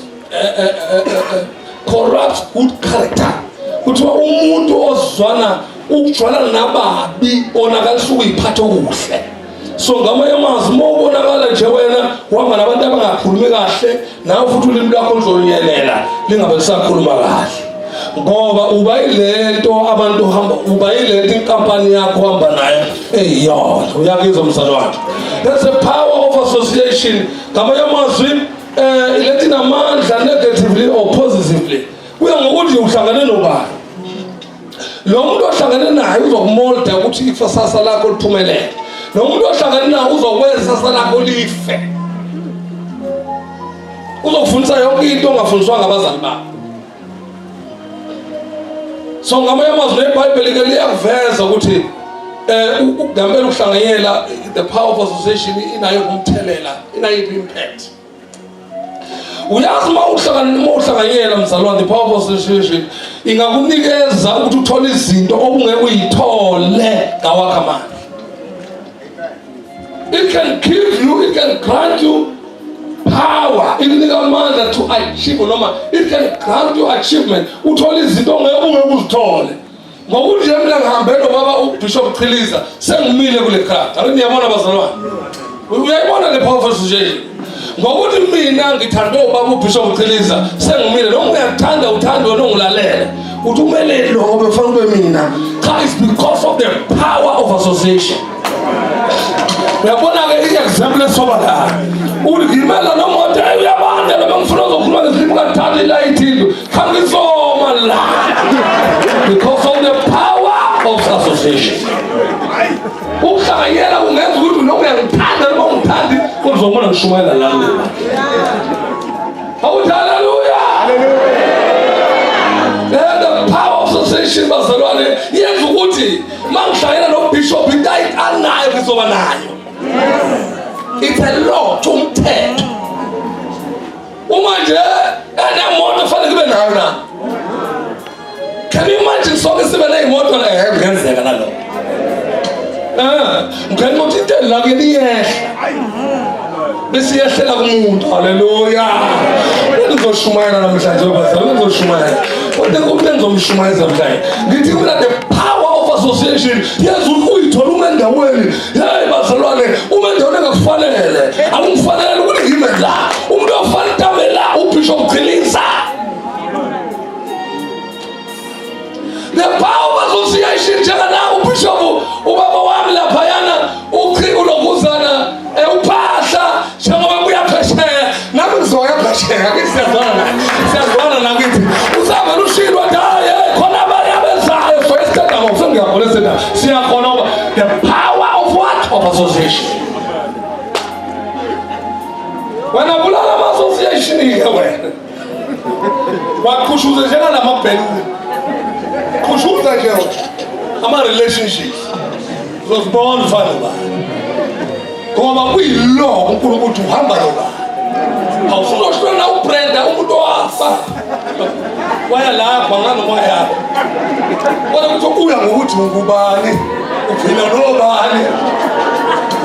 corrupt good character. Kuthiwa umuntu ozwana ukujwayelana nababi onakalisa ukuyiphatha okuhle. So ngamanye amazwi uma ubonakala nje wena uhamba nabantu abangakhulumi kahle, nawe futhi ulimi lwakho luzonyelela lingabe lisakhuluma kahle. Ngoba uba yilento abantu hamba uba yilento inkampani yakho uhamba nayo eyiyona. Uyakizwa mzalwane? That's the power of association. Ngamanye amazwi iletha inamandla negatively or positively. Kuya ngokuthi uhlangane nobani. Lo muntu ohlangene naye uzokumolda ukuthi ikusasa lakho liphumelele. Lo muntu ohlangene naye uzokwenza isasa lakho life. Uzokufundisa yonke into ongafundiswanga abazali bakho. So ngamanye amazwi neBhayibheli ke liyakuveza ukuthi ngempela ukuhlanganyela, the power of association inayo umthelela, inayo impact. Uyazi uma uhlanganyela mzalwane, the power of association ingakunikeza ukuthi uthole izinto obungeke uyithole ngawakho amandla. It can give you, it can grant you power, ikunika amandla to achieve, noma it can grant you achievement, uthole izinto ongeke ungeke uzithole. Ngokuthi nje mina ngihambe nobaba uBishop Chiliza, sengimile kule crowd. Ake niyabona bazalwane, uyayibona le power of association. Ngokuthi mina ngithande ubaba uBishop Chiliza, sengimile. Noma uyakuthanda uthande wena ongilalele, uthi umele lo bekufanele ube mina. Cha, it's because of the power of association. Uyabona-ke i-example esobalayo, uligibela nomoto uyabanda noma ngifuna uzokhuluma ngesilimi kathatha ilayithi indlu, cha ngizoma la because of the power of association. Ukuhlanganyela kungenza ukuthi noma uyangithanda noma ungithandi, kodwa uzobona ngishumayela la. Awuthi haleluya. And the power of association bazalwane yenza ukuthi mangihlangana noBishop into anayo ngizoba nayo. It's a law, umthetho. Uma nje enemoto fanele kube nayo na. Can you imagine sonke sibe neyimoto la? Kungenzeka nalokho. Ngicela ukuthi into la ke liyehla. Bese iyehlela kumuntu. Haleluya. Ngizoshumayela namhlanje bazalwane, ngizoshumayela. Kodwa umuntu engizomshumayeza namhlanje. Ngithi mina the power of association yenza ukuthi uyithole uma endaweni. Hey bazalwane, uma endaweni engakufanele. Akufanele ukuthi ngime la. Umuntu ofanele tame la uBishop Chiliza. The power of association njengana uBishop ubaba wami laphayana ulokuzana uphahla njengoba buya phesheya, nami ngizoya phesheya. Akithi siyazwana naye, siyazwana nakithi usavele ushilo wathi hayi khona abanye abezayo so esitedamo sengiyabona esitedamo siyakhona ngoba the power of what? Of association. Wena bulala ama-association-ke wena waqhushuza njengalamabheluni, qhushuza nje ama-relationships, uzozibona ufana nobani, ngoba kuyilaw uNkulunkulu ukuthi uhamba nobani. Awusuzohlona uBrenda umuntu owafa waya lapha nganoma wayaphi, kodwa kuthi uya ngokuthi ungubani, uphila nobani,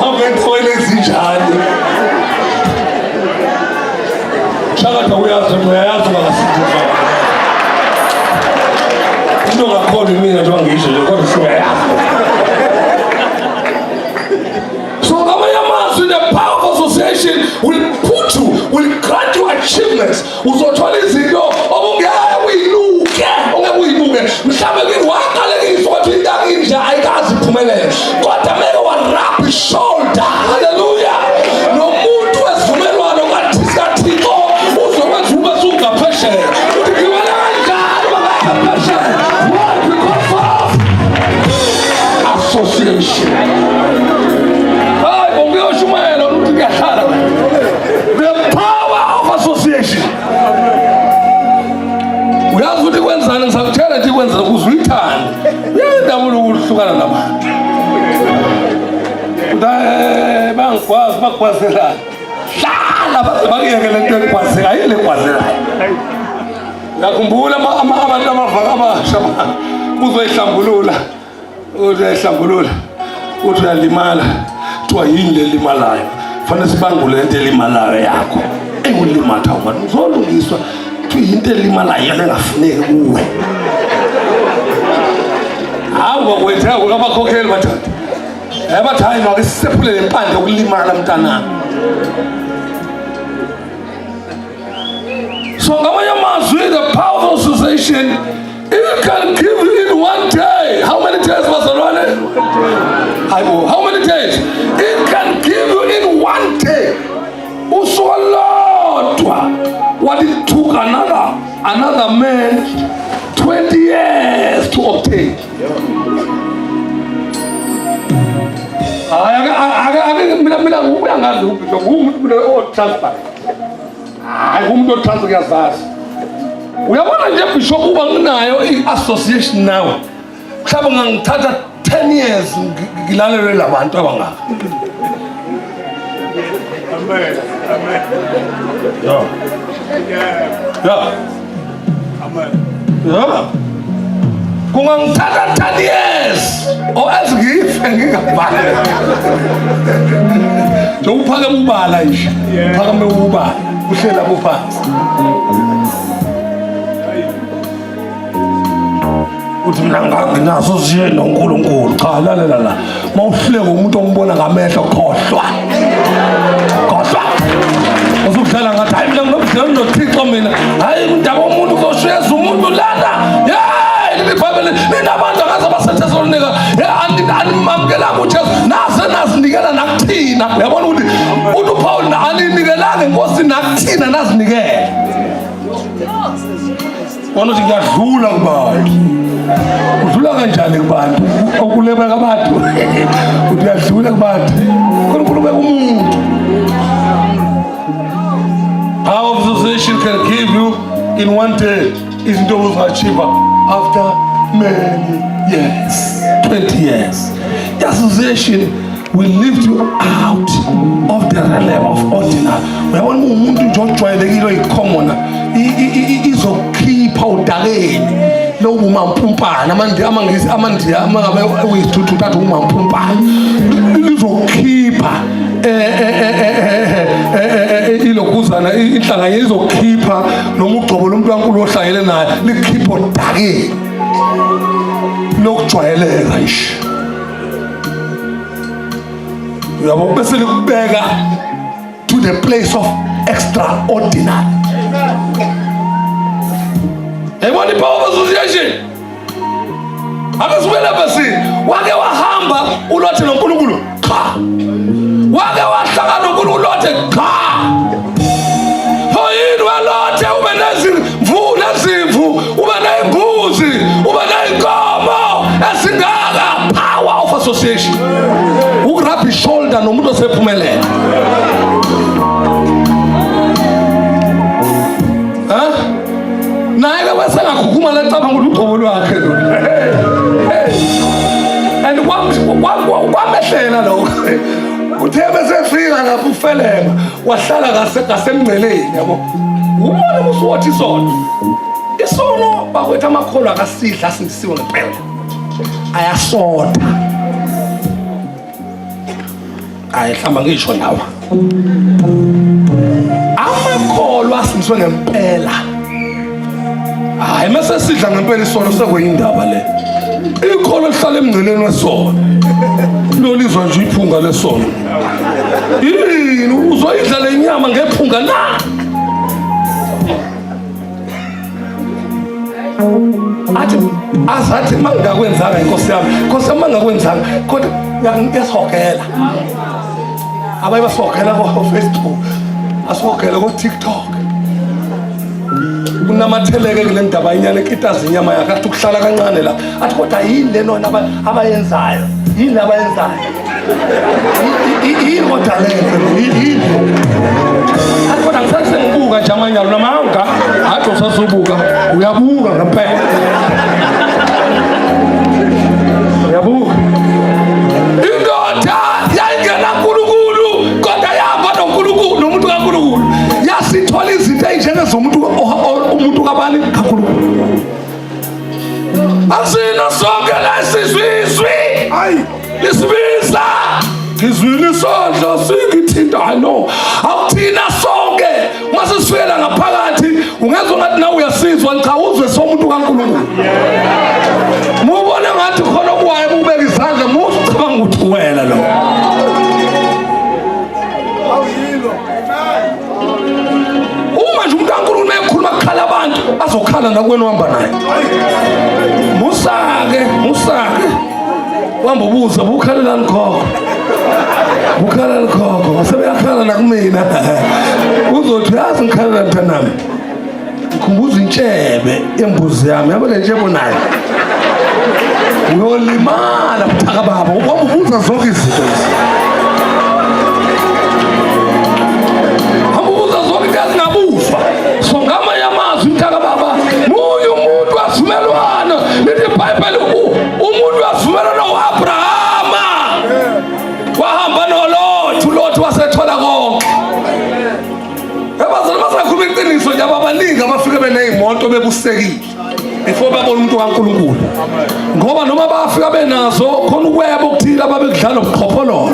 hamba endaweni ezinjani. Shakatha uyazi, uyayazi ungasindiswa into ongakhona imina njengoba ngisho nje, kodwa usuyayazi. So ngamanye amazwi, the power of association will put you, will grant you achievements. Uzothola izinto obungeke uyinuke, ongeke uyinuke. Mhlawumbe kini waqalekiswa ukuthi into akinje ayikazi iphumelele, kodwa meke wa-rub shoulder, haleluya, nomuntu wesivumelwano kaThixo uzokwenza ube sungaphesheya. Uthi ngiwela kanjani bangaphesheya? Why? Because of association. Hayi, ngiyoshumayela ukuthi kuyahlala the power of association. Uyazi ukuthi kwenzani? Ngisakutshela nje kwenzani ukuze uyithande. Uyayindaba ukuhlukana nabantu. Bangikwazi bakugwazelana, hlala baze bakuyeke le nto egwazekayo, yile egwazelayo. Ngiyakhumbula abantu abavaka abasha uzoyihlambulula, uzoyihlambulula, uthi uyalimala, kuthiwa yini le limalayo? Fanele sibangule into elimalayo yakho ewulimatha ubani, uzolungiswa. Kuthiwa yinto elimalayo yona engafuneki kuwe. Abakhokheli bathatha. Bathi hayi no, ake sisephule le mpande yokulimala mntanami. So ngamanye amazwi, the power of association, it can give you in one day. How many days, bazalwane? Hayibo, how many days? It can give you in one day. Usuku olulodwa. What it took another man 20 years to obtain. Hayi, ake mina uyangazi ubhisho, ngumuntu mina o-transparent. Hayi, umuntu o-transparent uyazazi. Uyabona nje bishop, uba nginayo i-association nawe, mhlawumbe ngangithatha 10 years ngilalelwe labantu abangaka. Amen. Amen. Yeah. Yeah. Yeah. Amen. Yeah. Kungangithatha 10 years or else ngife ngingabhali. Njengoba uphakeme ubala nje, uphakeme ubala, uhleli lapho phansi. Uthi mina nganginaso siye noNkulunkulu. Cha, lalela la. Mawuhluleka umuntu ombona ngamehlo, khohlwa. Khohlwa. Usudlala ngathi hayi mina nginobudlelwano noThixo mina. Hayi indaba umuntu uzoshiyeza umuntu lana. Hey, iBhayibheli ninabantu akaze baseThesalonika. Hey, animamkelanga uJesu. Naze nazinikela nakuthina. Uyabona ukuthi uthi uPaul aninikelanga inkosi nakuthina nazinikela. Wona uthi ngiyadlula kubantu. Udlula kanjani kubantu? Okulebeka abantu. Uthi uyadlula kubantu. uNkulunkulu ubeka umuntu. Power of association can give you in one day izinto ozoachieve after many years, 20 years. The association will lift you out of the realm of ordinary. Uyabona umuntu nje ojwayelekile oyicommon, izokhipha udakeni lobu mampumpana, amandiya, amangisi, amandiya, amangabe uyisithuthu athi umampumpana, lizokhipha ilokhuzana inhlanganyelo izokhipha noma ugcobo lomuntu kaNkulunkulu ohlangene naye likhipha odakeni lokujwayeleka nje, uyabo, bese likubeka to the place of extraordinary. Yayibona i-power of association. Ake sibuyele ebhesini. Wake wahamba uLothe noNkulunkulu? Cha. Wake wahlangana noNkulunkulu uLothe? Cha. Pho yini weLothe ube nezimvu nezimvu, ube ney'mbuzi, ube ney'nkomo ezingaka? Power of association, ukurabha ishoulder nomuntu osephumelele. Ha, naye ke wesengakhukhuma lecabanga ukuthi ugcobo lwakhe lo. And kwamehlela lokho. Uthe besefika lapho ufeleba, wahlala ngasemngceleni, yabo. Ubone usuwathi isono, isono bakwethu, amakholwa akasidla asindisiwe ngempela ayasotha. Hayi, hlamba ngisho nawa amakholwa asindiswe ngempela. Hayi, mase sidla ngempela isono, sekuyindaba le. Ikholo lihlala emngceleni wesono, lolizwa nje iphunga lesono. Yini uzoyidla le nyama ngephunga na? Athi azathi mangingakwenzanga, inkosi yami, inkosi yami, mangingakwenzanga, kodwa uyasihogela. Abanye basihogela ko-Facebook, asihogele ko-TikTok. Kunamatheleke kule ndaba inyana ekitaza inyama yakhe, athi ukuhlala kancane la, athi kodwa yini le nona abayenzayo? Yini abayenzayo? Yini kodwa lento? Yini? Athi kodwa ngisasengibuka nje amanyalo namanga. Athi usasubuka, uyabuka ngempela, uyabuka. Indoda yayingenankulunkulu kodwa yahamba noNkulunkulu, nomuntu kaNkulunkulu, yasithola izinto ey'njengezomuntu, umuntu kabani? KaNkulunkulu. Asina sonke la sizwe izwi. Hayi. Lisibiza, ngizwile isandla singithinta. Hayi no, akuthina sonke. Mase sifika ngaphakathi ungezwa ngathi nawe uyasizwa. Cha, uzwe somuntu kaNkulunkulu, mubone ngathi khona okuwaye kubeka. Bazokhala nakuwena uhamba naye. Musa-ke, musa-ke. Wamba ubuza bukhalelani khokho. Bukhalelani khokho. Wasebeyakhala nakumina. Uzothi yazi ngikhalela mntanami. Ngikhumbuza intshebe yembuzi yami. Yabo le ntshebe nayo. Uyolimala buthaka baba. Wamba ubuza zonke izinto lezi. Hamba ubuza zonke into ezingabuzwa. So ngamanye amazwi mntaka baba, munye umuntu wasivumelwano. Lithi iBhayibheli umuntu wasivumelwano uAbrahama. Wahamba noLothi, uLothi wasethola konke. Ebazali basakhuluma iqiniso nje ababaningi abafike beneyimoto bebusekile before babona umuntu kaNkulunkulu. Ngoba noma bafika benazo khona ukweba okuthile ababekudlala ubuqhophololo.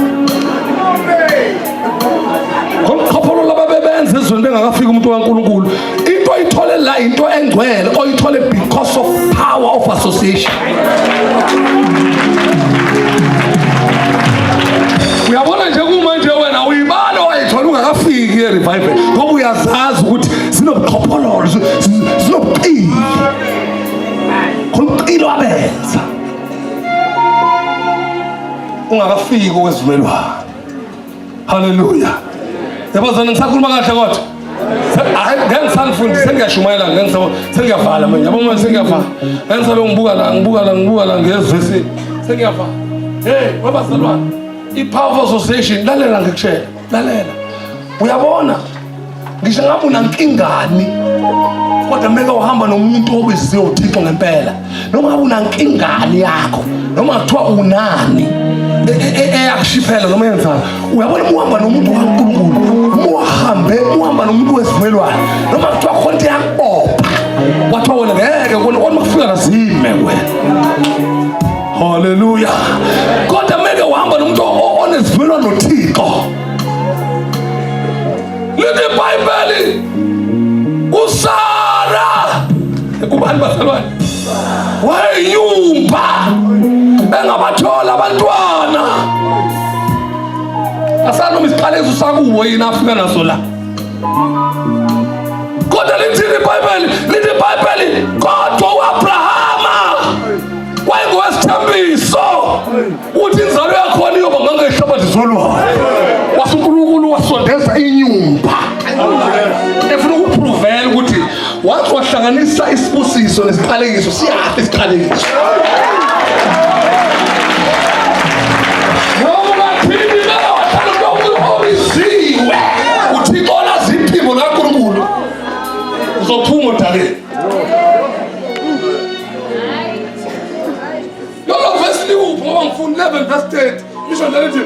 Khona ubuqhophololo ababebenza ezweni bengakafiki umuntu kaNkulunkulu. Into oyithole la into engcwele oyithole because of power of association. Uyabona nje kumanje wena uyibala wayithola ungakafiki e-revival ngoba uyazazi ukuthi zinobuqhophololo zinobuqili khona ubuqili wabenza ungakafiki kwezivumelwano. Haleluya. Yabazana ngisakhuluma kahle kodwa. Hayi ngeke ngisanifundise sengiyashumayela ngeke ngisabo sengiyavala manje. Yabo manje sengiyavala. Ngeke ngisabe ngibuka la ngibuka la ngibuka la ngezwe sengiyavala. Hey wabazalwane i-power association lalela ngikutshela lalela. Uyabona ngisho ngabe unankingani kodwa meke uhamba nomuntu obiziwe uThixo ngempela noma ngabe unankingani yakho noma kuthiwa unani eyakushiphela noma yenzani uyabona uma uhamba nomuntu kaNkulunkulu uhambe uhamba nomuntu wesivumelwano noma kuthiwa khona into yakubopha kwathiwa wena ngeke kona kodwa kufika lazime wena haleluya kodwa meke uhamba nomuntu onesivumelwano noThixo lithi ibhayibheli usara kubani bazalwane wayenyumba engabathola abantwana asanoma isiqalekiso sakubo yini afika naso la kodwa lithini ibhayibheli lithi ibhayibheli kodwa u-abrahama wayengowesithembiso uthi inzalo yakhona iyoba ngangehlabathi zolwandle wase uNkulunkulu wasondeza inyumba efuna ukupruvela ukuthi wathi wahlanganisa isibusiso nesiqalekiso siyafa isiqalekiso uthixo olazi iphimbo likankulunkulu uzophuma odakeni Lolo verse likuphi ngoba ngifuna 11 verse 30 lisho njalo lithi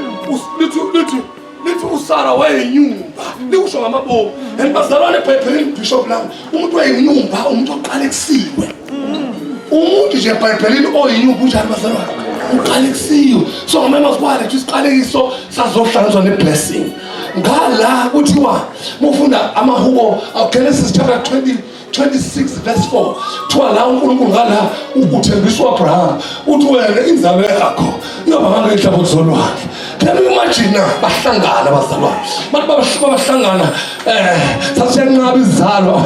lithi lithi lithi uSara wayenyumba likusho ngamabomu and bazalwane ebhayibhelini bishop lami umuntu wayenyumba umuntu oqalekisiwe umuntu nje ebhayibhelini oyinyumba unjani bazalwane uqalekisiwe so ngamanye amazwi kwalethu isiqalekiso sazohlanganiswa ne-blessing ngala kuthiwa mufunda amahubo Genesis chapter 20 26 verse 4 kuthiwa la uNkulunkulu ngala uthembisa uAbraham uthi wena inzalo yakho iyoba ngangenhlabothi zolwandle can you imagine na bahlangana abazalwane bathi babahlangana eh sasiyanqaba izalo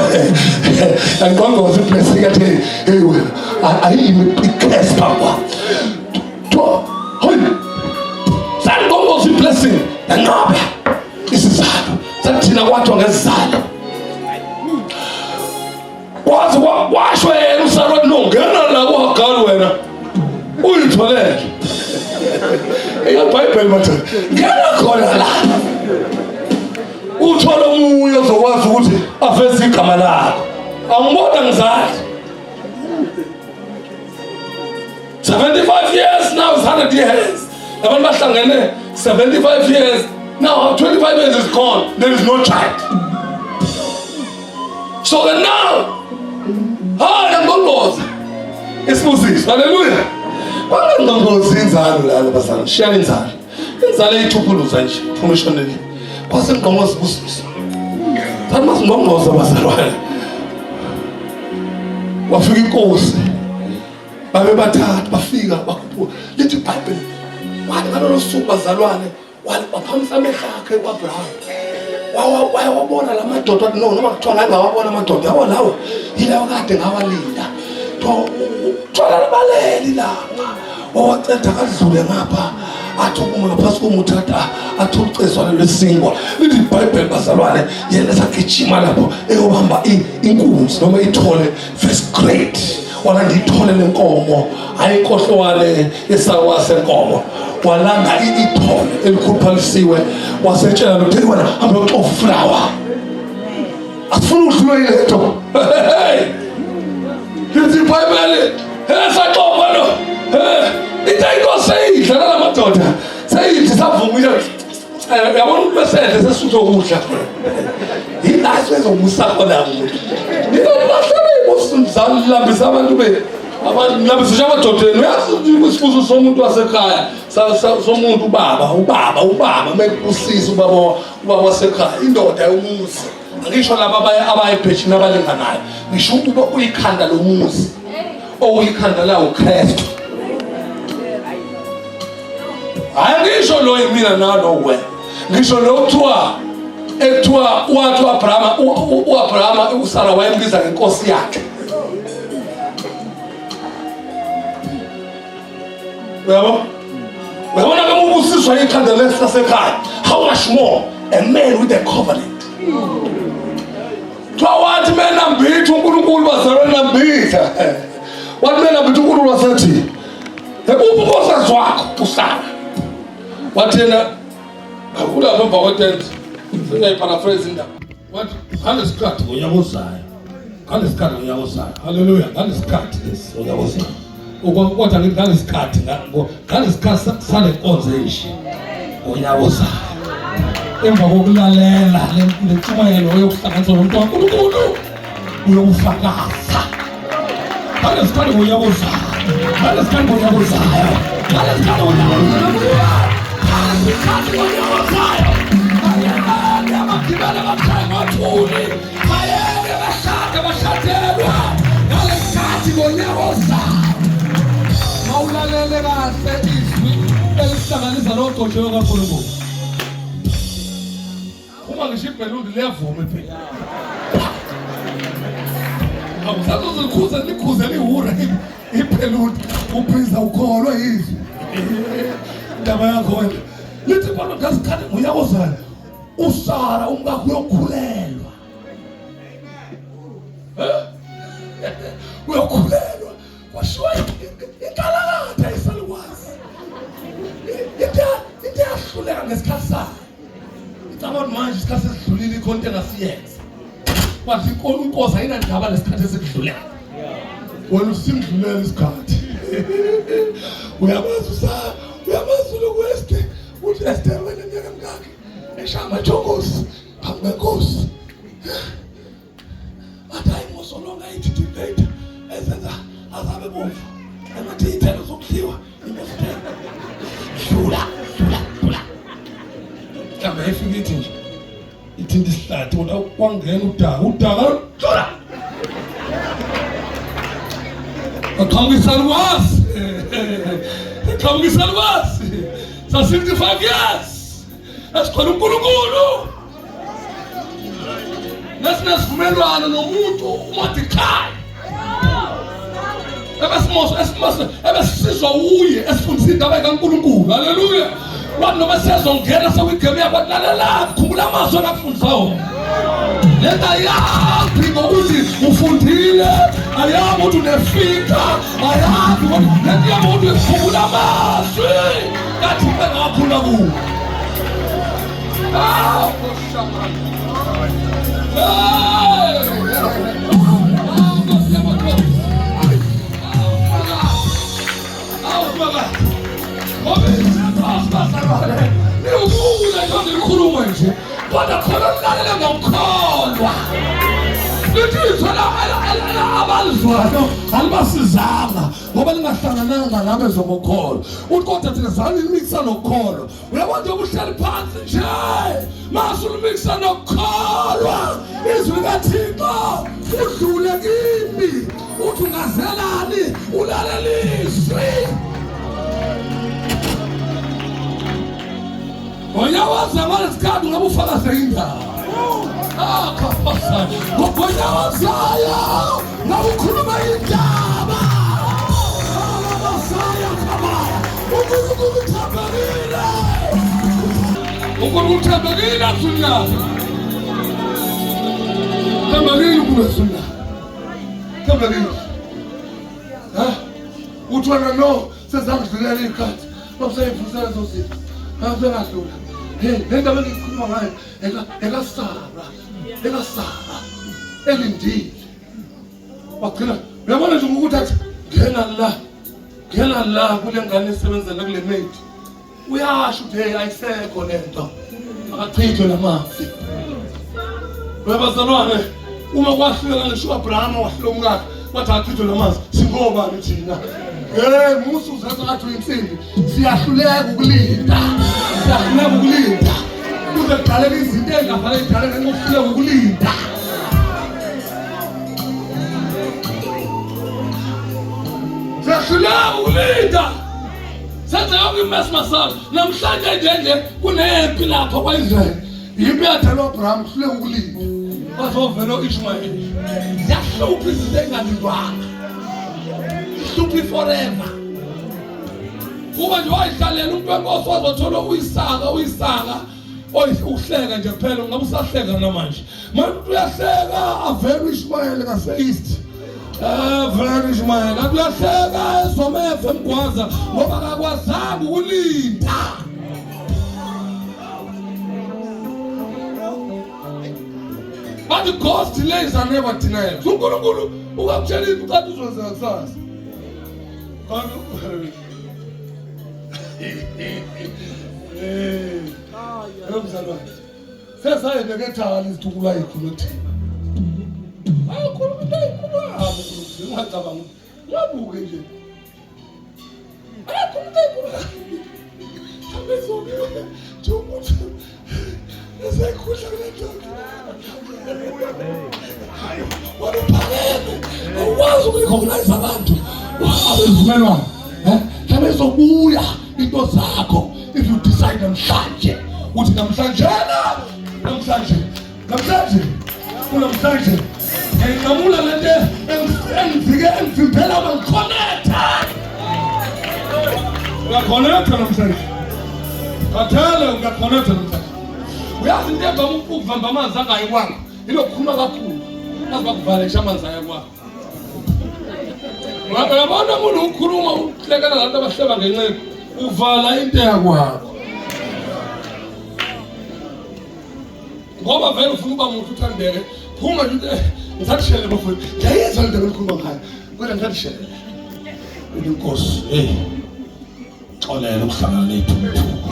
yanqongoza iblessing yathi hey wena ayimi icurse phambi kwami hoyi sanqongoza iblessing yanqaba isizalo sathina kwathiwa ngezizalo waze washo yena usaroti no ngena la kuhagari wena uyitholele eyebhayibheli madoda ngena khona la uthole omunye ozokwazi ukuthi aveze igama lakho angibona ngizali 75 years now is 100 years abantu bahlangene 75 years now 25 years is gone there is no child so then now hayi ngqongqoza isibusiso haleluya kwangqongqoza inzalo lana bazalwane shiyani inzalo inzalo eyithuphuluza nje phuma ishonele kwase ngqongqoza isibusiso sathi masingqongqoza bazalwane wafika inkosi babe bathathu bafika bakhuphuka lithi ibhayibheli wathi ngalolo suku bazalwane waphamisa amehlo akhe ku-abraham Wayewabona la madoda wathi no noma kuthiwa ngangawabona amadoda yabo lawo yilawo kade ngawalinda. Kuthiwa lalibalele ilanga. Wawaceda kadlule ngapha athi ukuma ngaphansi komuthi athi ucezwana lwesinkwa. Lithi iBhayibheli bazalwane yena esagijima lapho eyobamba inkunzi noma ithole first grade. Walanda ithole lenkomo hayi inkohlwane yesawa senkomo. Walanda ithole elikhuluphalisiwe wasetshela lo wena hamba uyoxova ufulawa. Asifuni ukudlula ile nto. Lithi iBhayibheli esaxova lo. Into inkosi seyidla nala madoda. Seyidla savumile. Uyabona umuntu wesedle sesuthe ukudla. Yila sezobusa khona umuntu. Nilahlela ibusi lambisa abantu benu. Abantu lambisa nje amadodeni. Uyazi isibusiso somuntu wasekhaya somuntu ubaba ubaba ubaba mekubusisa ubaba ubaba wasekhaya indoda yomuzi. Angisho laba abaye ebhejini abalinganayo. Ngisho ukuba uyikhanda lomuzi. Oyikhanda lawo Kristu. Hayi ngisho lo yimina nalo wena. Ngisho lo kuthiwa ekuthiwa wathi uAbrahama uAbrahama uSara wayembiza ngenkosi yakhe. Uyabo? Uyabona ke uma ubusiswa ikhanda lesasekhaya, how much more a man with a covenant. Kuthiwa wathi menambitha uNkulunkulu bazalwane nambitha. Wathi menambitha uNkulunkulu wasethi ekuphi unkosikazi wakho uSara? Wathi yena akulapha emva kwetente. Sengiyayiparaphrase indaba. Wathi ngalesikhathi ngonyaka ozayo. Ngalesikhathi ngonyaka ozayo. Haleluya, ngalesikhathi lesi ngonyaka ozayo. Kodwa ngithi ngalesikhathi ngalesikhathi sale nkonzo enje ngonyaka ozayo. Emva kokulalela le ntshumayelo yokuhlanganiswa nomuntu kaNkulunkulu uyokufakaza. Ngalesikhathi ngonyaka ozayo. Ngalesikhathi ngonyaka ozayo. Ngalesikhathi ngonyaka ozayo. Ngalesikhathi ngonyaka ozayo. Bayeke abagibela bashaya ngothuli. Bayeke bashade bashadelwa. Ngalesikhathi ngonyaka ozayo. Mawulalele kahle izwi elihlanganisa nogcotshiwe kaNkulunkulu. Uma ngisho ibhelundi liyavuma phela. Awusazozilikhuza likhuze lihure ibhelundi uphiza ukholwa yizwi. Indaba yakho wena. Lithi Pawulo ngasikhathi ngonyaka ozayo uSara umkakho uyokhulelwa. Uyokhulelwa. Kwashiwa inkalakatha isalukazi. Into yahluleka ngesikhathi sayo. Ngicabanga manje isikhathi sesidlulile ikhona into engasiyenza. Kwathi inkosi ayinandaba nesikhathi esikudlulele. Wena usimdlulela isikhathi. Uyamazi usa uyamazi lokhu Esther uthi Esther wena iminyaka emingaki eshaya amajongosi phambi kwenkosi. Athi hayi mozolonga ithi debate ezenza azabe bomvu. Engathi iy'thelo zokudliwa imozithelo. Dlula, dlula, dlula. Mhlawumbe yayifika ithi nje ithinta isihlathi kodwa kwangena udaka udaka dlula. Aqhamuka isalukazi. Aqhamuka isalukazi. Sa 65 years. Esikhona uNkulunkulu. Nesinesivumelwano nomuntu uMordecai. Ebesisizwa uye esifundisa indaba kaNkulunkulu. Haleluya. Wathi noma sezongena sekuyigame yakho wathi lalela khumbula amazwi engakufundisa wona. Lento ayazi ngokuthi ufundile, ayazi ukuthi unefika, ayazi ukuthi lento yabo ukuthi khumbula amazwi kathi engakhula kuwo. Ah, Ngikhuluma nje kodwa khona ulalela ngokukholwa lithi izwi abalizwayo alibasizanga ngoba lingahlangananga nabezwa ngokukholwa uthi kodwa thina salimikisa nokukholwa uyabona nje uhleli phansi nje mase ulimikisa nokukholwa izwi likaThixo udlule kimi uthi ungazelani ulalelizwi Onyawaza ngalesikhathi ungabe ufakaze indaba. Ngogonyawazayo ngakukhuluma indaba. uNkulunkulu uthembekile. uNkulunkulu uthembekile asunalo. Thembekile uNkulunkulu asunalo. Thembekile. Ha? Uthi wena no sezangidlulela iy'khathi babusayivusela lezo zinto. Ngasengadlula. Hey, le ndaba engikhuluma ngayo ekaSara, ekaSara elindile. Wagcina uyabona nje ukuthi athi ngena la ngena la kule ngane esebenzela kule maid uyasho ukuthi hey ayisekho lento akachithwe lamanzi webazalwane uma kwahluleka ngisho u-abrahama wahlula umkakhe wathi achithwe lamanzi singobani thina hey musu uzenza ngathi uyinsimbi siyahluleka ukulinda siyahluleka ukulinda kuze kudaleke izinto ezingafanele zidaleke ngenxa yokuhluleka ukulinda siyahluleka ukulinda senze yonke imesi masala namhlanje nje nje kunempi lapha kwa-israyeli yimpi yadalwa abraham kuhluleka ukulinda bazovela u-ishmayeli ziyahlupha izinto engalindwanga ihlupha i-forever kuba nje wayihlalela umuntu wenkosi wazothola uyisaka uyisaka uhleka nje kuphela ungabe usahleka namanje manje umuntu uyahleka avele uishmayeli ngase-east avele uishmayeli kanti uyahleka ezomeva emgwaza ngoba akakwazanga ukulinda But God's delays are never denied. uNkulunkulu ukakutshela into ucathi uzozeka kusasa. Kanti Eh. Mzalwane. Sesayebeke ethala izithukula ayikhulu thina. Ayikhulu into ayikhulu abo ungacabanga. Ngabuke nje. Ayikhulu into ayikhulu. Abezobuya nje ukuthi esekhudla kule ndoda. Wena uphakeme. Awukwazi ukurecognize abantu. Wabe Eh? Mhlawumbe izobuya into zakho if you decide namhlanje uthi namhlanje na namhlanje namhlanje kunamhlanje ngiyayinqamula lento engifike engivimbela uba ngikhonetha uyakhonetha namhlanje khathele uyakhonetha namhlanje uyazi into evama ukuvamba amanzi angayi kwakho ilokukhuluma kakhulu azi bakuvalesha amanzi aya kwakho Uyabona umuntu ukhuluma uhlekela labantu abahleba ngenxeba uvala into yakwakho ngoba vele ufuna uba muntu uthandeke phuma nje eh, ngisakushele bafowethu ngiyayizwa le ndaba elikhuluma ngayo kodwa ngisakushele inkosi hey xolela ukuhlangana ney'thukuthuku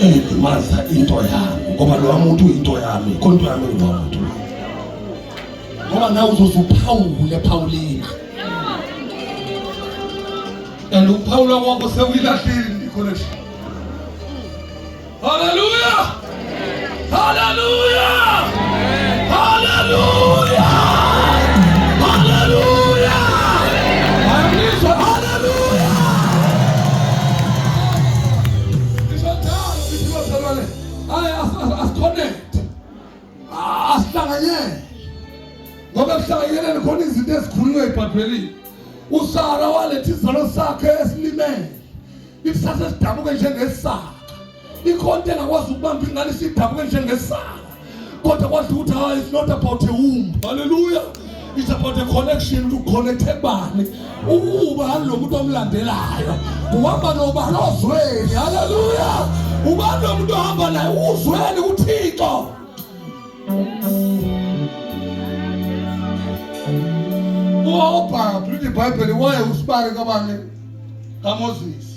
engilimaza into yami ngoba lowa muntu uyinto yami khona into yami lowa muntu ngoba nawe uzoze uphawule phawulina and ukuphawula kwakho sewuyilahlile i-connection haleluya haleluya haleluya haleluya ayangizwa haleluya ngisho njalo ngithi bazalwane hayi asiconnect asihlanganyele ngoba ekuhlanganyeleni khona izinto ezikhulunywa ebhayibhelini usara waletha isizalo sakhe esilimele Isisasa esidabuke njengesaka. Ikhonto engakwazi ukubamba ingane isidabuke njengesaka. Kodwa kwazi ukuthi hayi it's not about a womb. Hallelujah. It's about a connection to connect bani. Ubani lo muntu omlandelayo. Uhamba nobani ozweni. Hallelujah. Ubani lo muntu ohamba naye uzweni uThixo. Uwabhala iBhayibheli waye usibake kabani kaMoses.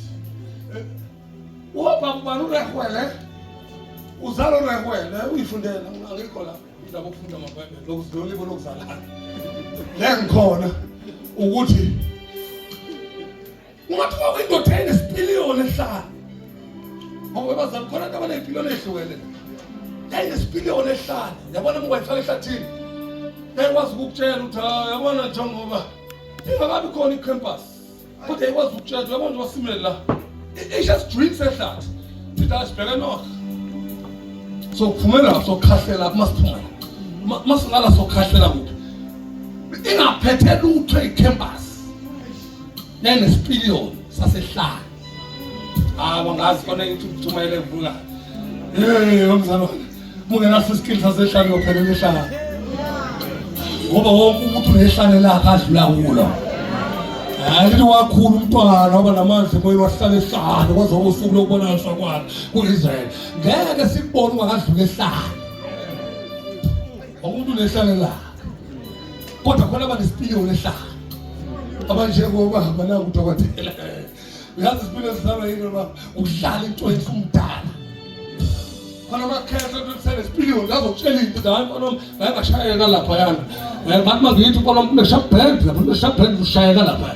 Uhamba kubani uRehwele? Uzala uRehwele uyifundela angikho la indaba okufunda amaBhayibheli lokuzolibo lokuzalana. Le ngikhona ukuthi ungathi kwakuyindoda enesipiliyoni ehlala ngoba bazali khona abantu abaney'piliyoni ey'hlukene yayinesipiliyoni ehlala yabona uma ungayifaka ehlathini yayikwazi ukukutshela ukuthi hayi yabona njengoba ingakabi khona i-campus kodwa yayikwazi ukukutshela ukuthi yabona njengoba simele la isho esigcwini sehlathi thina sibheke north Sokuphumela sokhahlela masiphuma la. Masingala sokhahlela kuphi? Ingaphethe lutho icampus. Yayinesipiliyoni sasehlane. Hayi angazi khona into ukuthumayela evuka. Hey mzalwane, mungenaso iskill sasehlane uyophelela ehlane. Ngoba wonke umuntu unehlane lakhe adlula kulo. Hayi lithi wakhula umntwana waba namandla emoyeni wahlala ehlane kwaze usuku lokubonakaliswa kwakhe ku-Israyeli. Ngeke sikubone ungakadluli ehlane. Umuntu unehlane lakhe. Kodwa khona abanesipiliyoni ehlane. Abanjengobaba naku udokotela. Uyazi isipiliyoni sidlalwa yini baba? Ukudlala into esumdala. Khona amakhetho senesipiliyoni azokutshela into hayi mfana wami ngaye ngashayeka lapha yana. Bathi mangithi mfana wami kunesharp bend lapha kunesharp bend ushayeka lapha.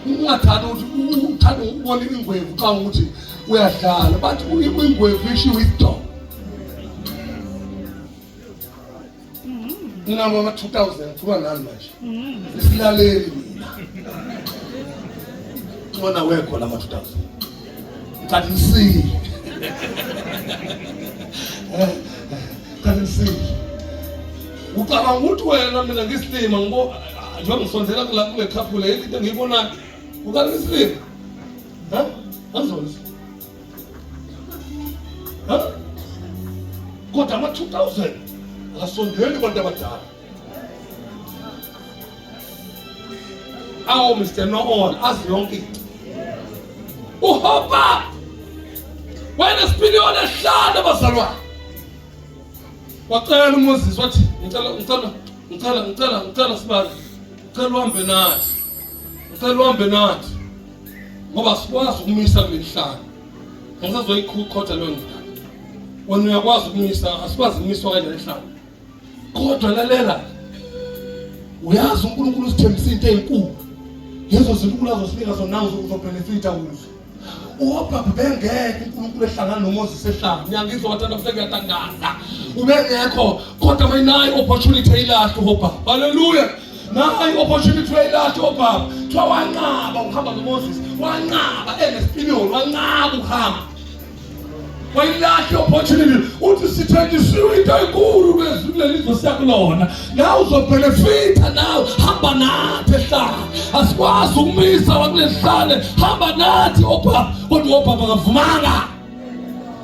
Ungathanda ukuthi uthanda ukubona ingwevu xa ukuthi uyadlala bathi ingwevu isho wisdom. Nginabo ama 2000 ngikhuluma nani manje. Isilaleli mina. Ngibona wekho lama 2000. Ngicela nisile. Ngicela nisile. Ucabanga ukuthi wena mina ngisilima ngibo njengoba ngisondela kula kule couple into engiyibonayo. Ucabanga ngisilima? Ha? Angizona. Ha? Kodwa ama 2000 akasondeli kubantu abadala. Awu Mr No All azi yonke into. Uhopa wena sipiliyoni ehlala bazalwane. Wacela uMoses wathi ngicela ngicela ngicela ngicela ngicela sibali ngicela uhambe nathi. Ngicela uhambe nathi. Ngoba sikwazi ukumisa kuleli hlala. Ngisazoyikhotha leyo ndaba. Wena uyakwazi ukumisa, asikwazi ukumiswa kanjani ehlala. Kodwa lalela. Uyazi uNkulunkulu usithembisa into ezinkulu. Lezo zinto uNkulunkulu azosinika zona nawe uzobenefita kuzo. Uobaba bengekho uNkulunkulu ehlangana noMoses ehlanga. Ngiyangizwa bathanda kusengiyatangaza. Ubengekho kodwa mayinayo opportunity eyilahla uHobaba. Hallelujah. Nayi opportunity uyayilahla uHobaba. Kuthiwa wanqaba ukuhamba noMoses. Wanqaba enesipiliyoni, wanqaba ukuhamba. Wayilahla opportunity uthi sithenjisiwe into enkulu kuleli zwe siyakulona nawe uzobhenefitha nawe hamba nathi ehlane asikwazi ukumisa wakuleli hlane hamba nathi obaba kodwa obaba akavumanga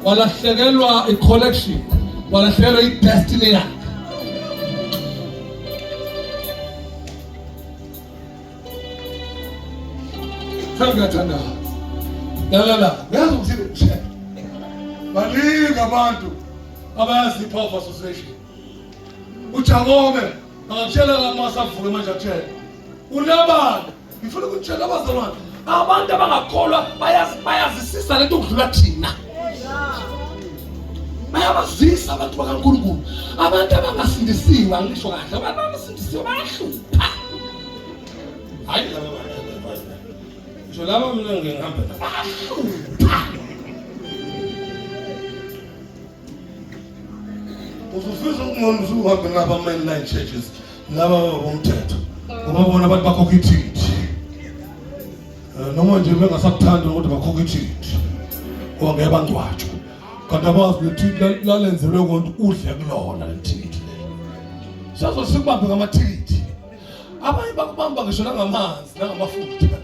walahlekelwa i-collection walahlekelwa i-destiny yakhe Sengiyathandaza. Lalela, yazi ukuthi ukushela. Baningi abantu abayazi i-power of association. UJakobe akakutshela kamase avuke manje akutshela. Unabantu, ngifuna ukutshela abazalwane, abantu abangakholwa bayazisisa lento ukudlula thina. Bayabazisa abantu bakaNkulunkulu. Abantu abangasindisiwe, angisho kahle, abantu abangasindisiwe bayahlupha. Hayi laba ngisho laba mina ngike ngihambe nabo. Bayahlupha. Uzufisa ukungcono usuhambe naba mainline churches laba bomthetho ngoba bona abantu bakhokha ithikithi. Noma nje bengasakuthandi kodwa bakhokha ithikithi. Ngoba ngeke bangcwatshwe. Kanti abazi lethikithi lalenzelwe konke udle kulona lethikithi leli. Sazo sikubambe ngamathikithi. Abanye bakubamba ngisho nangamanzi nangamafutha.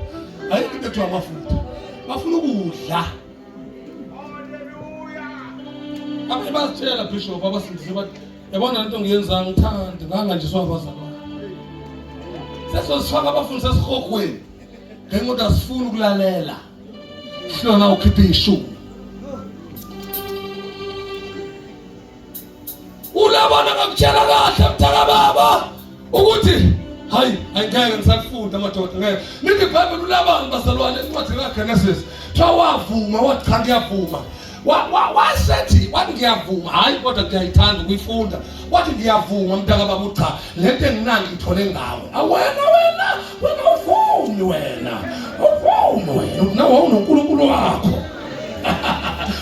Ayikho into ethiwa amafutha. Bafuna ukudla. Abanye bazitshela bishop abasindise bathi yabona lento ngiyenza ngithande nganganjiswa abazalwane. Sesozifaka abafundisi esihogweni. Ngenxa yokuthi asifuni ukulalela. Hlona ukhiphe ishumi. Ulabona ngakutshela kahle mntaka baba ukuthi hayi angeke ngisakufunda madoda ngeke. Lithi iBhayibheli uLabani bazalwane encwadini kaGenesis kuthiwa wavuma wathi cha ngiyavuma. Wasethi wathi ngiyavuma hayi kodwa ngiyayithanda ukuyifunda. Wathi ngiyavuma mntaka baba cha lento enginayo ngiyithole ngawe. Awena wena wena uvumi wena. Uvumi wena nawe unoNkulunkulu wakho.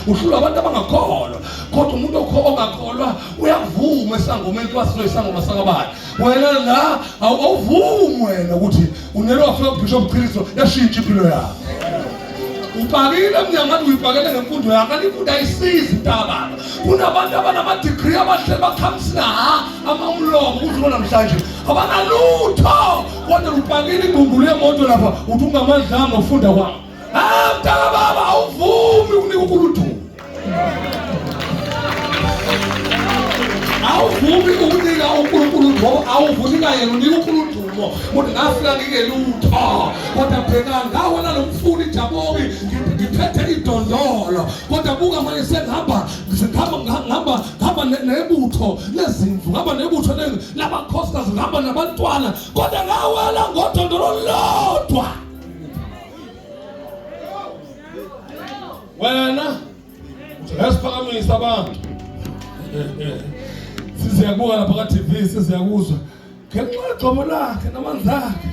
Uhlulwa abantu abangakholwa kodwa umuntu ongakholwa uyavuma esangomeni kwasizo isangoma sakabani wena la awuvumi wena ukuthi unele wafika kubishop Qiniso yashintsha impilo yakho. Upakile emnyango ngathi uyipakele ngemfundo yakho, kanti imfundo ayisizi mntakababa. Kunabantu abanama-degree abahleli bakhamisela ha amamlomo kuze namhlanje abanalutho, kodwa upakile ingqungqulu yemoto lapha uthi ungamadlanga ufunda kwami. Ah mntakababa, awuvumi ukunika uNkulunkulu, awuvumi ukunika uNkulunkulu ngoba awuvunika yena, unika uNkulunkulu udumo. Uthi ngafika ngingelutho, kodwa bheka ngawona lo mfula iJaboki ngiphethe idondolo, kodwa buka manje sengihamba ngihamba ngihamba ngihamba nebutho lezimvu, ngihamba nebutho labakhosikazi, ngihamba nabantwana, kodwa ngawela ngodondolo lodwa. Wena uyasiphakamisa abantu, siziyakubuka lapha ka-TV, siziyakuzwa ngenxa yegcobo lakhe namanzi akhe.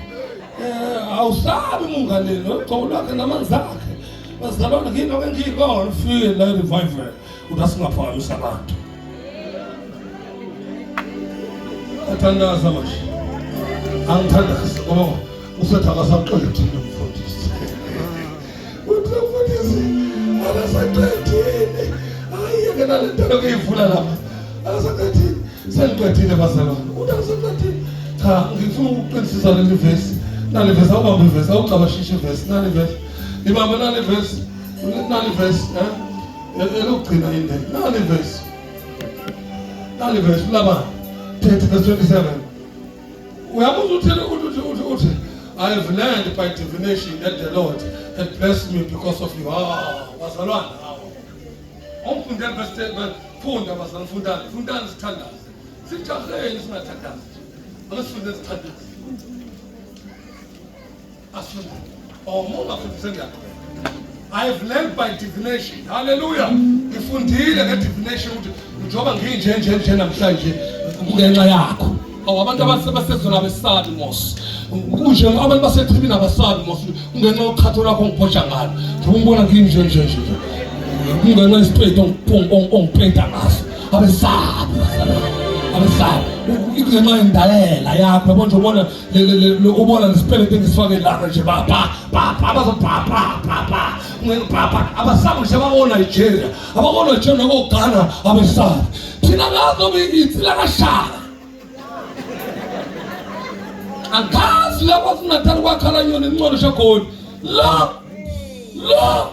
Awusabi mungaleli nogcobo lwakhe namanzi akhe. Bazalwane, ngilokho engiyikona ufike la revival ukuthi asingaphakamisa abantu. Athandaza manje, angithandaze ngoba usethi akasaqedile umfundisi. Uthi umfundisi akasaqedile. Hayi, yeke nale nto lokuyivula lapha, akasaqedile. Sengiqedile bazalwane, uthi akasaqedile. Cha, ngifuna ukuqinisisa leli vesi, nali vesi. Awubambe ivesi, awucabashishe ivesi, nali vesi, ibambe nali vesi, nali vesi, elokugcina inde, nali vesi, nali vesi, laba 30 verse 27. Uyabuza uthi uthi uthi uthi I have learned by divination that the Lord had blessed me because of you. Ah, bazalwane, hawu. Awufundele verse 10, funda bazalwane, fundani, fundani sithandaze. Sijaheni singathandazi. Ake sifunde sithandaze. Asifunde. Oh, uma ungafundise ngiyaqhubeka. I have learned by divination. Hallelujah. Ngifundile nge-divination ukuthi njengoba nginje nje nje namhlanje kungenxa yakho. Awu, abantu abasezweni abesabi mos. Kunje abantu basechibini abasabi mos. Kungenxa yokhatho lwakho ngibhoja ngalo. Njengoba ngibona nginje nje nje. Kungenxa yesipeyiti ongipeyita ngaso. Abesabi. Abesabi. Kungenxa yendalela yakho. Yabo nje ubona ubona lesipeleti engisifake lana nje ba ba ba ba bazo ba ba ba ba ba ba abasabi nje abakona Nigeria, abakona Nigeria nako Ghana abesabi. Thina ngazo insila kashaka angazi lapho singathanda kwakhala nyoni incono shagoli la la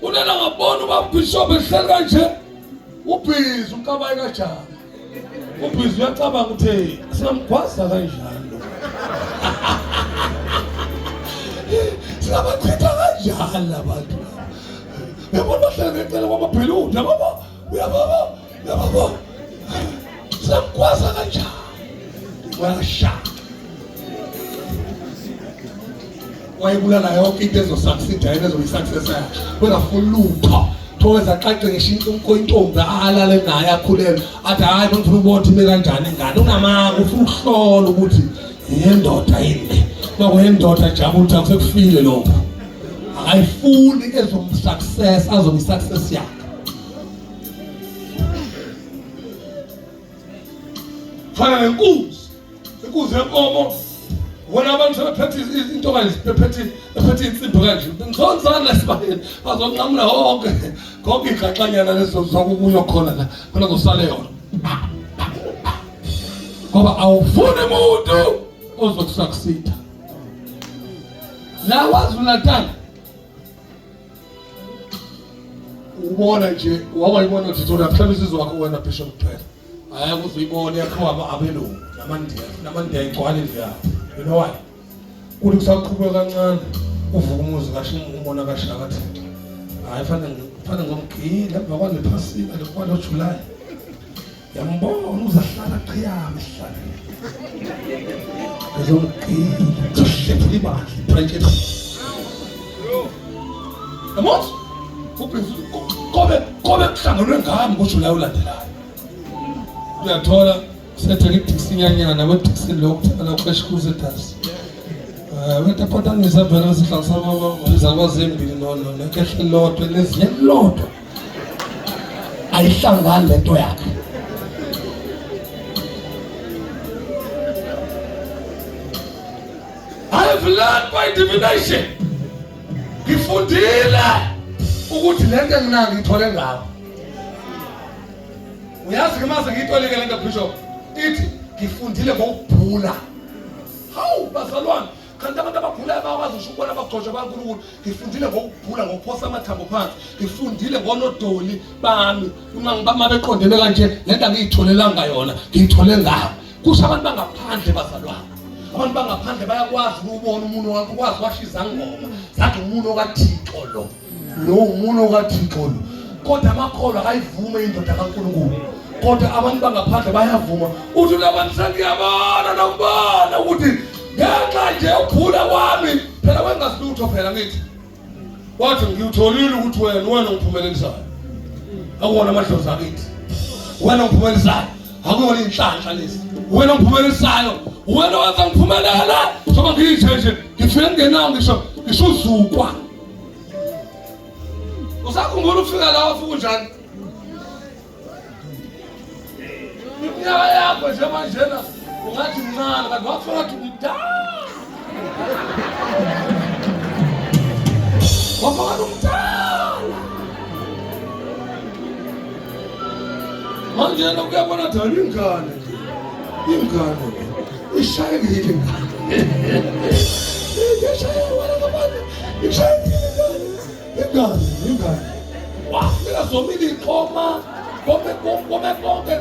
unena ngabona uba bishop ehleli kanje ubhizi ucabange kanjani, ubhizi uyacabanga ukuthi singamgwaza kanjani lo, singabachitha kanjani labantu. Uyabona bahlala ngecala kwamabheludi, yabona, uyabona, uyabona, singamgwaza kanjani. Washaka wayebulala yonke into ezosucceeda yena, ezoyi-success yakhe, bengafuni lutho. Thokoza xaxe ngisho intombi alale naye akhulelwe, athi hhayi, ngifuna ukubona ukuthi ime kanjani ingane. Unamanga, ufuna ukuhlola ukuthi yendoda yini le. Uma kuyendoda jabula ukuthi akusekufile lokho. Akayifuni ezomsuccess, azobe i-success yakhe. Fana nenkunzi, inkunzi yenkomo. Wona abantu sebephethe into kanje, bephethe insimbi kanje, ngizonzana esibayeni, bazonqamula konke konke igaxanyana lezo zokukuyo khona la khona zosale yona, ngoba awufuni muntu ozokusucceeda la KwaZulu Natal. Ubona nje wawayibona ukuthi thola mhlawumbe isizwe wakho wena Bishop kuphela, hayi ukuze uyibone yakhiwa abelungu namandiya, namandiya igcwale indlu yakho. You know why? Kuthi kusaqhubeka kancane uvuka umuzi kasho umona kashaka athi hayi, fanele ngomgila emva kwalephasika lekwalo July. Yambona uzahlala qhiyama esihlalweni, ngizomgila, ngizohlephula ibandla ibranch. Yabona kobe kuhlanganwe ngami ngoJuly olandelayo. Uyathola sethenge idikisinyanyana wedikisini lo kuthenga la Crash Crusaders. Wetaphatanisa phela sihlanganisa izalukwazi ezimbili nekehle lodwa nezinye lodwa, ayihlangani lento yakhe. I have learned by divination. Ngifundile ukuthi lento enginayo ngiyithole ngawo. Uyazi ke mase ngiyitolike lento Bishop. Ithi ngifundile ngokubhula. Hawu bazalwane, kanti abantu ababhulayo bayakwazi usho ukubona abagcotshwa baNkulunkulu. Ngifundile ngokubhula ngokuphosa amathambo phansi. Ngifundile ngonodoli bami. Uma ngibama beqondene kanje, lento angiyitholelanga yona, ngiyithole ngawo. Kusho abantu bangaphandle bazalwane. Abantu bangaphandle bayakwazi ukubona umuntu wakho, ukwazi washo izangoma. Zathi umuntu okaThixo lo. Lo umuntu okaThixo lo. Kodwa amakholwa akayivume indoda kaNkulunkulu. Kodwa abantu bangaphandle bayavuma. Uthi labantu sengiyabona nokubona ukuthi ngenxa nje yokukhula kwami phela wengasilutho phela ngithi. Wathi ngiwutholile ukuthi wena wena ungiphumelelisayo. Akuwona amadlozi akithi. Wena ungiphumelelisayo. Akuyona inhlanhla lezi. Wena ungiphumelelisayo. Wena wenza ngiphumelele. Njengoba ngiyithe nje ngifike ngingenawo ngisho ngisho uzukwa. Usakhumbula ufika la wafika unjani? Iminyaka yakho nje manjena ungathi mncane kanti wafika ngathi umdala. Wafika ngathi umdala. Manje yena kuyabona dala ingane nje. Ingane nje. Ishayekile ingane. Ishayekile wena ngaphandle. Ishayekile ingane. Ingane, ingane. Wafika zomile iqoma. Kome kome konke.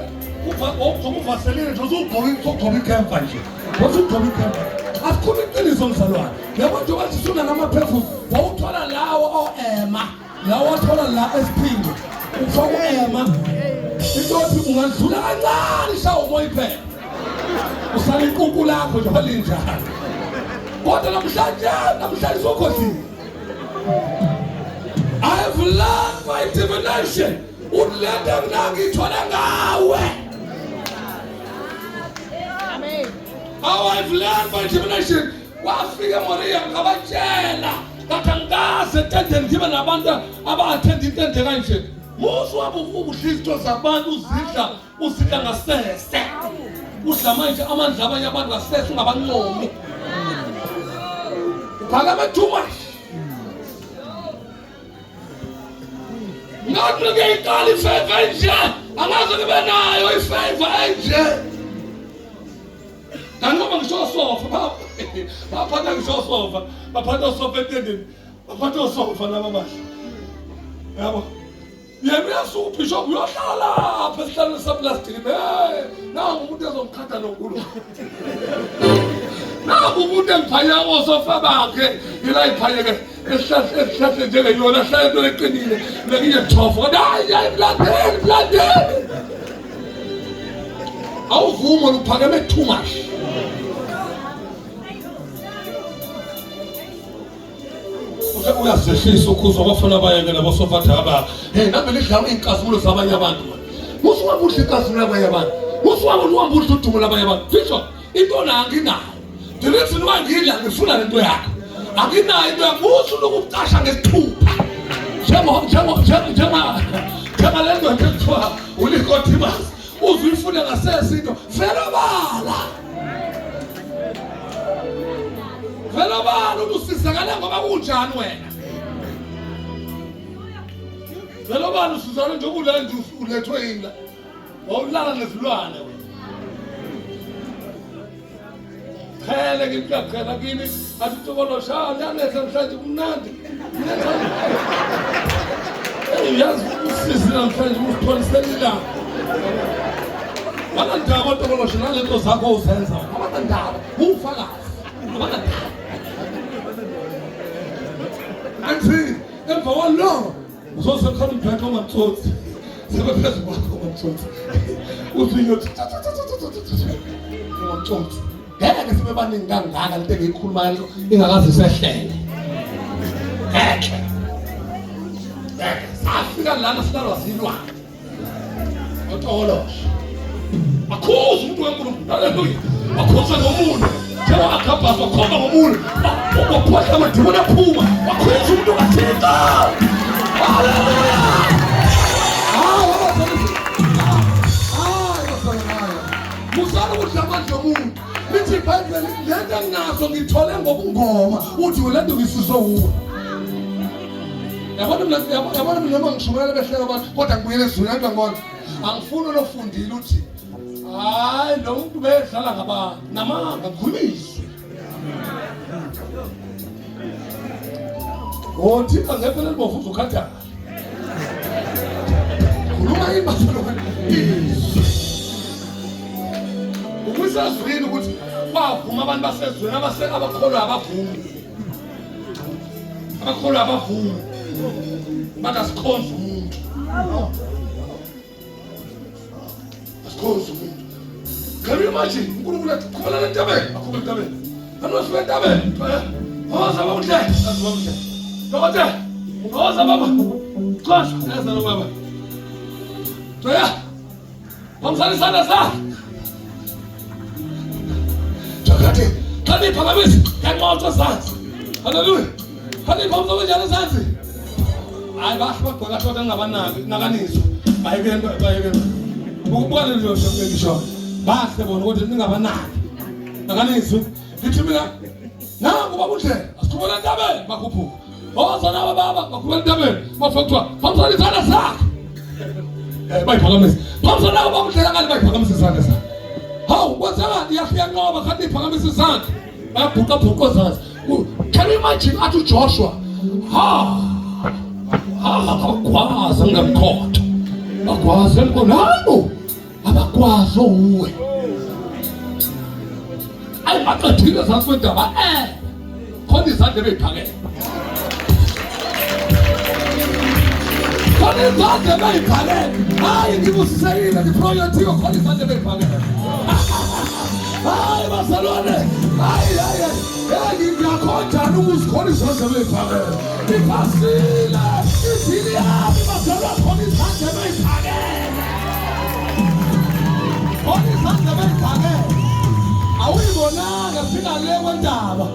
Uva ogqoka uvaselile nje uzugqoka ugqoka ikhemfa nje. Uzugqoka ikhemfa. Asikhuluma iqiniso mzalwane. Yabo nje wathi sunanamaphefumulo wawuthola lawo oema. La wathola la esiphingo ufaka u-ema into yothi ungadlula kancane ishawa umoya iphela usala iquku lakho nje linjalo kodwa namhlanje namhlanje sokhohliwe. I have learned my divination. Uleta mina ngithole ngawe. Amen. How I've learned my divination. Wafika eMoriya ngabatshela ngathi angikaze etendeni ngibe nabantu aba-athenda intende kanje. Muzi wabo ukudla izinto zabantu uzidla uzidla ngasese. Udla manje amandla abanye abantu ngasese ungabancomi. Uphakame too much. Ngathi ngiyiqala ifeva enje angaze ngibe nayo ifeva enje. Nganqoma ngisho osofa baphatha ngisho osofa baphatha osofa etendeni baphatha osofa laba bahle yabo yena uyasuka ubishop uyohlala lapha esihlalweni saplastiki hey nangu umuntu ezomkhatha nonkulunkulu nangu umuntu engiphanyeka kosofa bakhe yila iphanyeke esihlahleni njengeyona ahlale into eqinile lekinye thofo kodwa hayi hayi mlandeli mlandeli awuvumi oluphakeme too much uyazehlisa ukhuzwa abafana bayeke labo sofatha aba hey nami lidlala iy'nkazimulo zabanye abantu musuhambe udla inkazimulo yabanye abantu musuhambe uhambe udla udumo labanye abantu bishop into nayo anginayo the reason why ngidla ngifuna lento yakho anginayo into yakho musu lokucasha ngesithupha njengale ndoda ekuthiwa uLikotimas uze uyifune ngasese into vela bala vela bala ubusizakala ngoba kunjani wena vela bala usizakala nje ukula nje ulethwe yini la wawulala nezilwane wena qhele ngimkaqhela kini athi utokolosha liyanetha namhlanje kumnandi yazi usizi namhlanje usipholisela ilanga banandaba otokolosha nalento zakho uzenza abanandaba ufakazi abanandaba athi emva kwaloko uzosekhala umbheqo ongamtsotsi sebephezu kwakho ongamtsotsi uthi uyothi ongamtsotsi ngeke sibe baningi kangaka lento engiyikhulumayo ingakaze isehlele ngeke ngeke safika lana silalwa zilwane otolosha akhuza umuntu wenkulunkulu haleluya wakhuza ngomunwe njengo-agabhasi wakhomba ngomunwe waphohla amadimoni aphuma wakhuza umuntu kathixo haleluya musani ukudla amandla omuntu lithi ibhayibheli lento enginazo ngithole ngobungoma uthi lento ngisizwe wuwe. Yabona mina, yabona mina noma ngishumayela behleka abantu, kodwa ngibuyele ezulwini ngibona. Angifuni olofundile uthi hayi lo muntu bedlala ngabantu namanga ngikhuluma izwi. Wothi angekho lelibovu uzokhathala. Khuluma imazalwane izwi. Ukusezwini ukuthi bavuma abantu basezweni abase abakholwa abavumi. Abakholwa abavumi. Bathi asikhonze umuntu. Asikhonze umuntu. Can you imagine? uNkulunkulu athi khumela entabeni, akhumela entabeni. Anofika entabeni. Hoza baba uhle, azi baba uhle. Dokotela, hoza baba. Xosha, eza lo baba. Toya. Phamsana isandla sakhe. Chakati, khaniphakamisa, kanqotshwa ezansi. Hallelujah. Khaniphakamisa kanjani ezansi? Hayi bahle bagqoka kodwa ningabanaki, nakaniswa. Bayekeni, bayekeni. Ukubuka lelo ngisho. Bahle bona kodwa ningabanaki. Nakaniswa. Ngithi mina nangu baba uNdlela, asikhumule entabeni bakhuphuka. Woza nawe baba, bakhumula entabeni. Bafika kuthiwa phamsana isandla sakhe. Bayiphakamisa. Phamsana nawe baba uNdlela ngale bayiphakamisa isandla sakhe. Hawu kwenzekani iyafika nqoba kanti iphakamisa isandla. Bayabhuqa bhuqa ezansi. Can you imagine athi uJoshua ha ha abagwaza ngemkhonto. Bagwaza emkhonto. Hayibo abagwaza uwe. Ayi baqedile ezansi kwendaba khona izandla ebeyiphakele. Khona izandla ebeyiphakele. Hayi ngibusisekile ngiprojektiwe khona izandla ebeyiphakele. Hayi bazalwane, hayi hayi hayi ngiyakhonjani ukuzikhona izandla ebeyiphakele. Iphasile idili yami bazalwane khona izandla ebeyiphakele. Khona izandla ebeyiphakele. Awuyibonanga fika le kwentaba.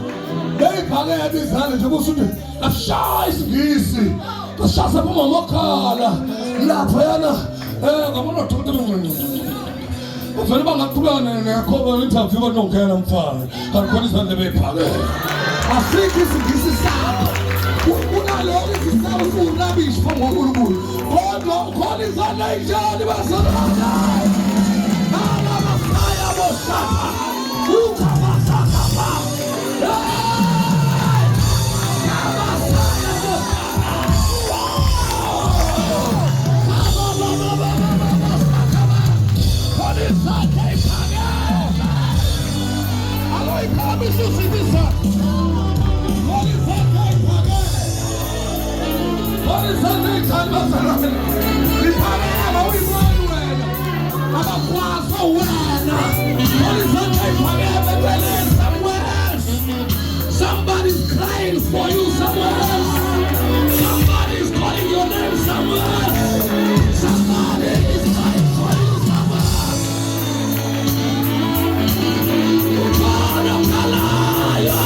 Beyiphakele izandla nje kusuthi ashaya isingisi. Ashaya sephuma amakhala. Lapha yana ngabona udokotela uvele bangaqhubeka nekhoba interview kodwa ungena mfana. Kanti khona izandla beyiphakele. Asikho isingisi sakho. Kunaloko isisabo siwurabishi phambi kwaNkulunkulu. Kodwa khona izandla ey'njani bazalwane. Abamasaya boshaka. Ukabasakaba. Hey! Amasaya boshaka. Khona izandla ey'phakeme. Aloyiphakamisa uziphi izandla. Khona izandla ey'phakeme. Khona izandla ey'thanda bazalwane. Liphakeme awuyiboni wena. Abakwazi wena. Khona izandla ey'phakeme eceleni somewhere else. Somebody's crying for you somewhere else. Somebody is calling your name somewhere else. Somebody is crying for you somewhere else. Ukhona okhalayo.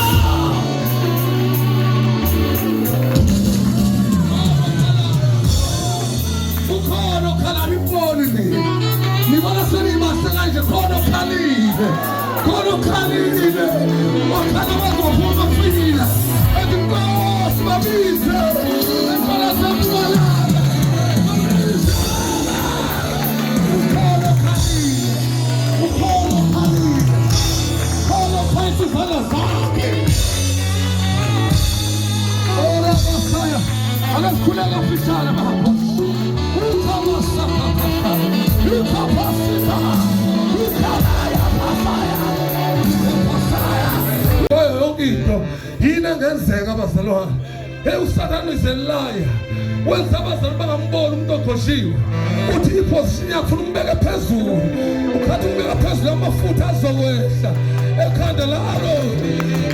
Ukhona okhalayo iboni nina. Nibona senibahle kanje khona okhalile. Khona okhalile. Wakhala waze waphuma amafinyila. Ethi Nkosi babize. Ekhona sempumalanga. Babize. Ukhona okhalile. Ukhona okhalile. Khona ophethe izandla zakhe. Ora Masaya. Ake sikhuleke mfishane baba. Ukabasakabasa. Ukabasika. Ukabaya pasaya. Ukabasaya. Yonke into yini engenzeka bazalwane? Hey uSathane is a liar. Wenza abazali bangamboni umuntu ogqoshiwe. Uthi iposition yakhe ufuna umbeke phezulu. Ukhathi umbeka phezulu amafutha azokwehla. Ekhanda la-Aaron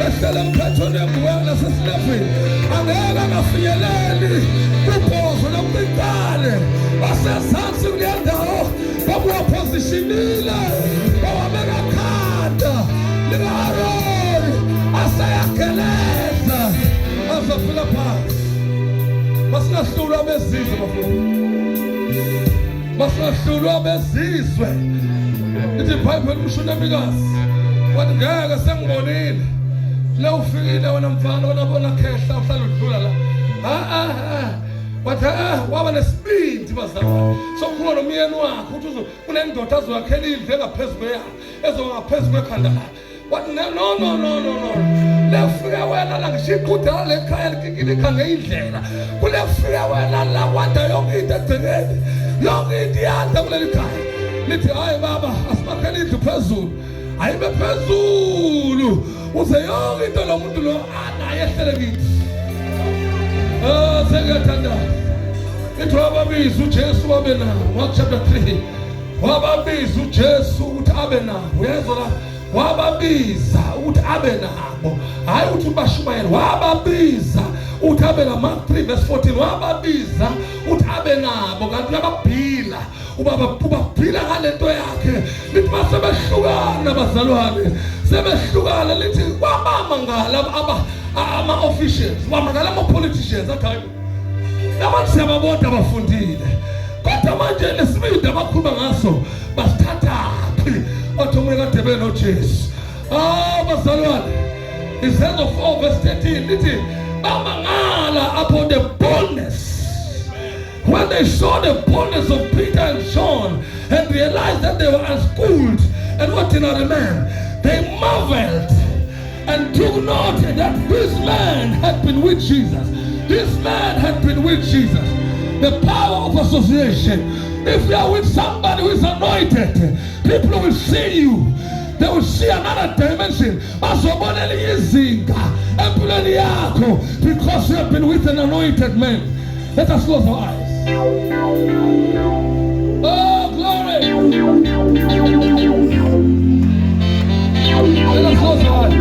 ehlela emphethweni embuweni nasesilevini. Angeke angafinyeleli kubhozo lomqale. Basezansi kule ndawo babuwaphozishinile bawabeka khanda lika-Aaron aseyageleza azofika phansi. Masingahlulwa abezizwe bafowethu. Masingahlulwa abezizwe. Ithi iBhayibheli umshunamikazi wathi ngeke sengibonile. Le ufikile wena mfana wena bona khehla uhlala udlula la. Ha ha ha. Wathi ah waba nesibindi bazalwane sokukhuluma nomyeni wakhe ukuthi kunendoda azoyakhela indlu engaphezu kweyakhe ezoba ngaphezu kwekhanda lakhe. Wathi no no no no no no. Lefika wena la ngisho iqhude lekhaya likikilika ngeyindlela. Kulefika wena la kwanda yonke into egcekeni. Yonke into iyanda kuleli khaya. Lithi hayi baba asibakhele indlu phezulu. Ayibe phezulu. Uze yonke into lo muntu lo anaye ehlele kithi. Ah sengiyathandaza. Ithi wababiza uJesu wabe nabo. Mark chapter 3. Wababiza uJesu ukuthi abe nabo. Uyezwa la? Wababiza ukuthi abe nabo. Hayi ukuthi ubashumayele, wababiza ukuthi abe na Mark 3 verse 14. Wababiza ukuthi abe nabo kanti uyababhila. Ubaba ubabhila ngalento yakhe. Lithi masebehlukana bazalwane. Sebehlukana lithi kwabamangala aba ama officials, wamangala ama politicians athi hayi Labantu siyababona abafundile. Kodwa manje lesibindi abakhuluma ngaso basithathaphi? Bathi omunye kade benoJesu. Ah bazalwane. Izenzo 4 verse 13 lithi bamangala upon the boldness when they saw the boldness of Peter and John and realized that they were unschooled and ordinary men, they marveled and took note that this man had been with Jesus. This man had been with Jesus. The power of association. If you are with somebody who is anointed, people will see you. They will see another dimension. Bazobona elinye izinga empilweni yakho because you have been with an anointed man. Let us close our eyes. Oh, glory. Let us close our eyes.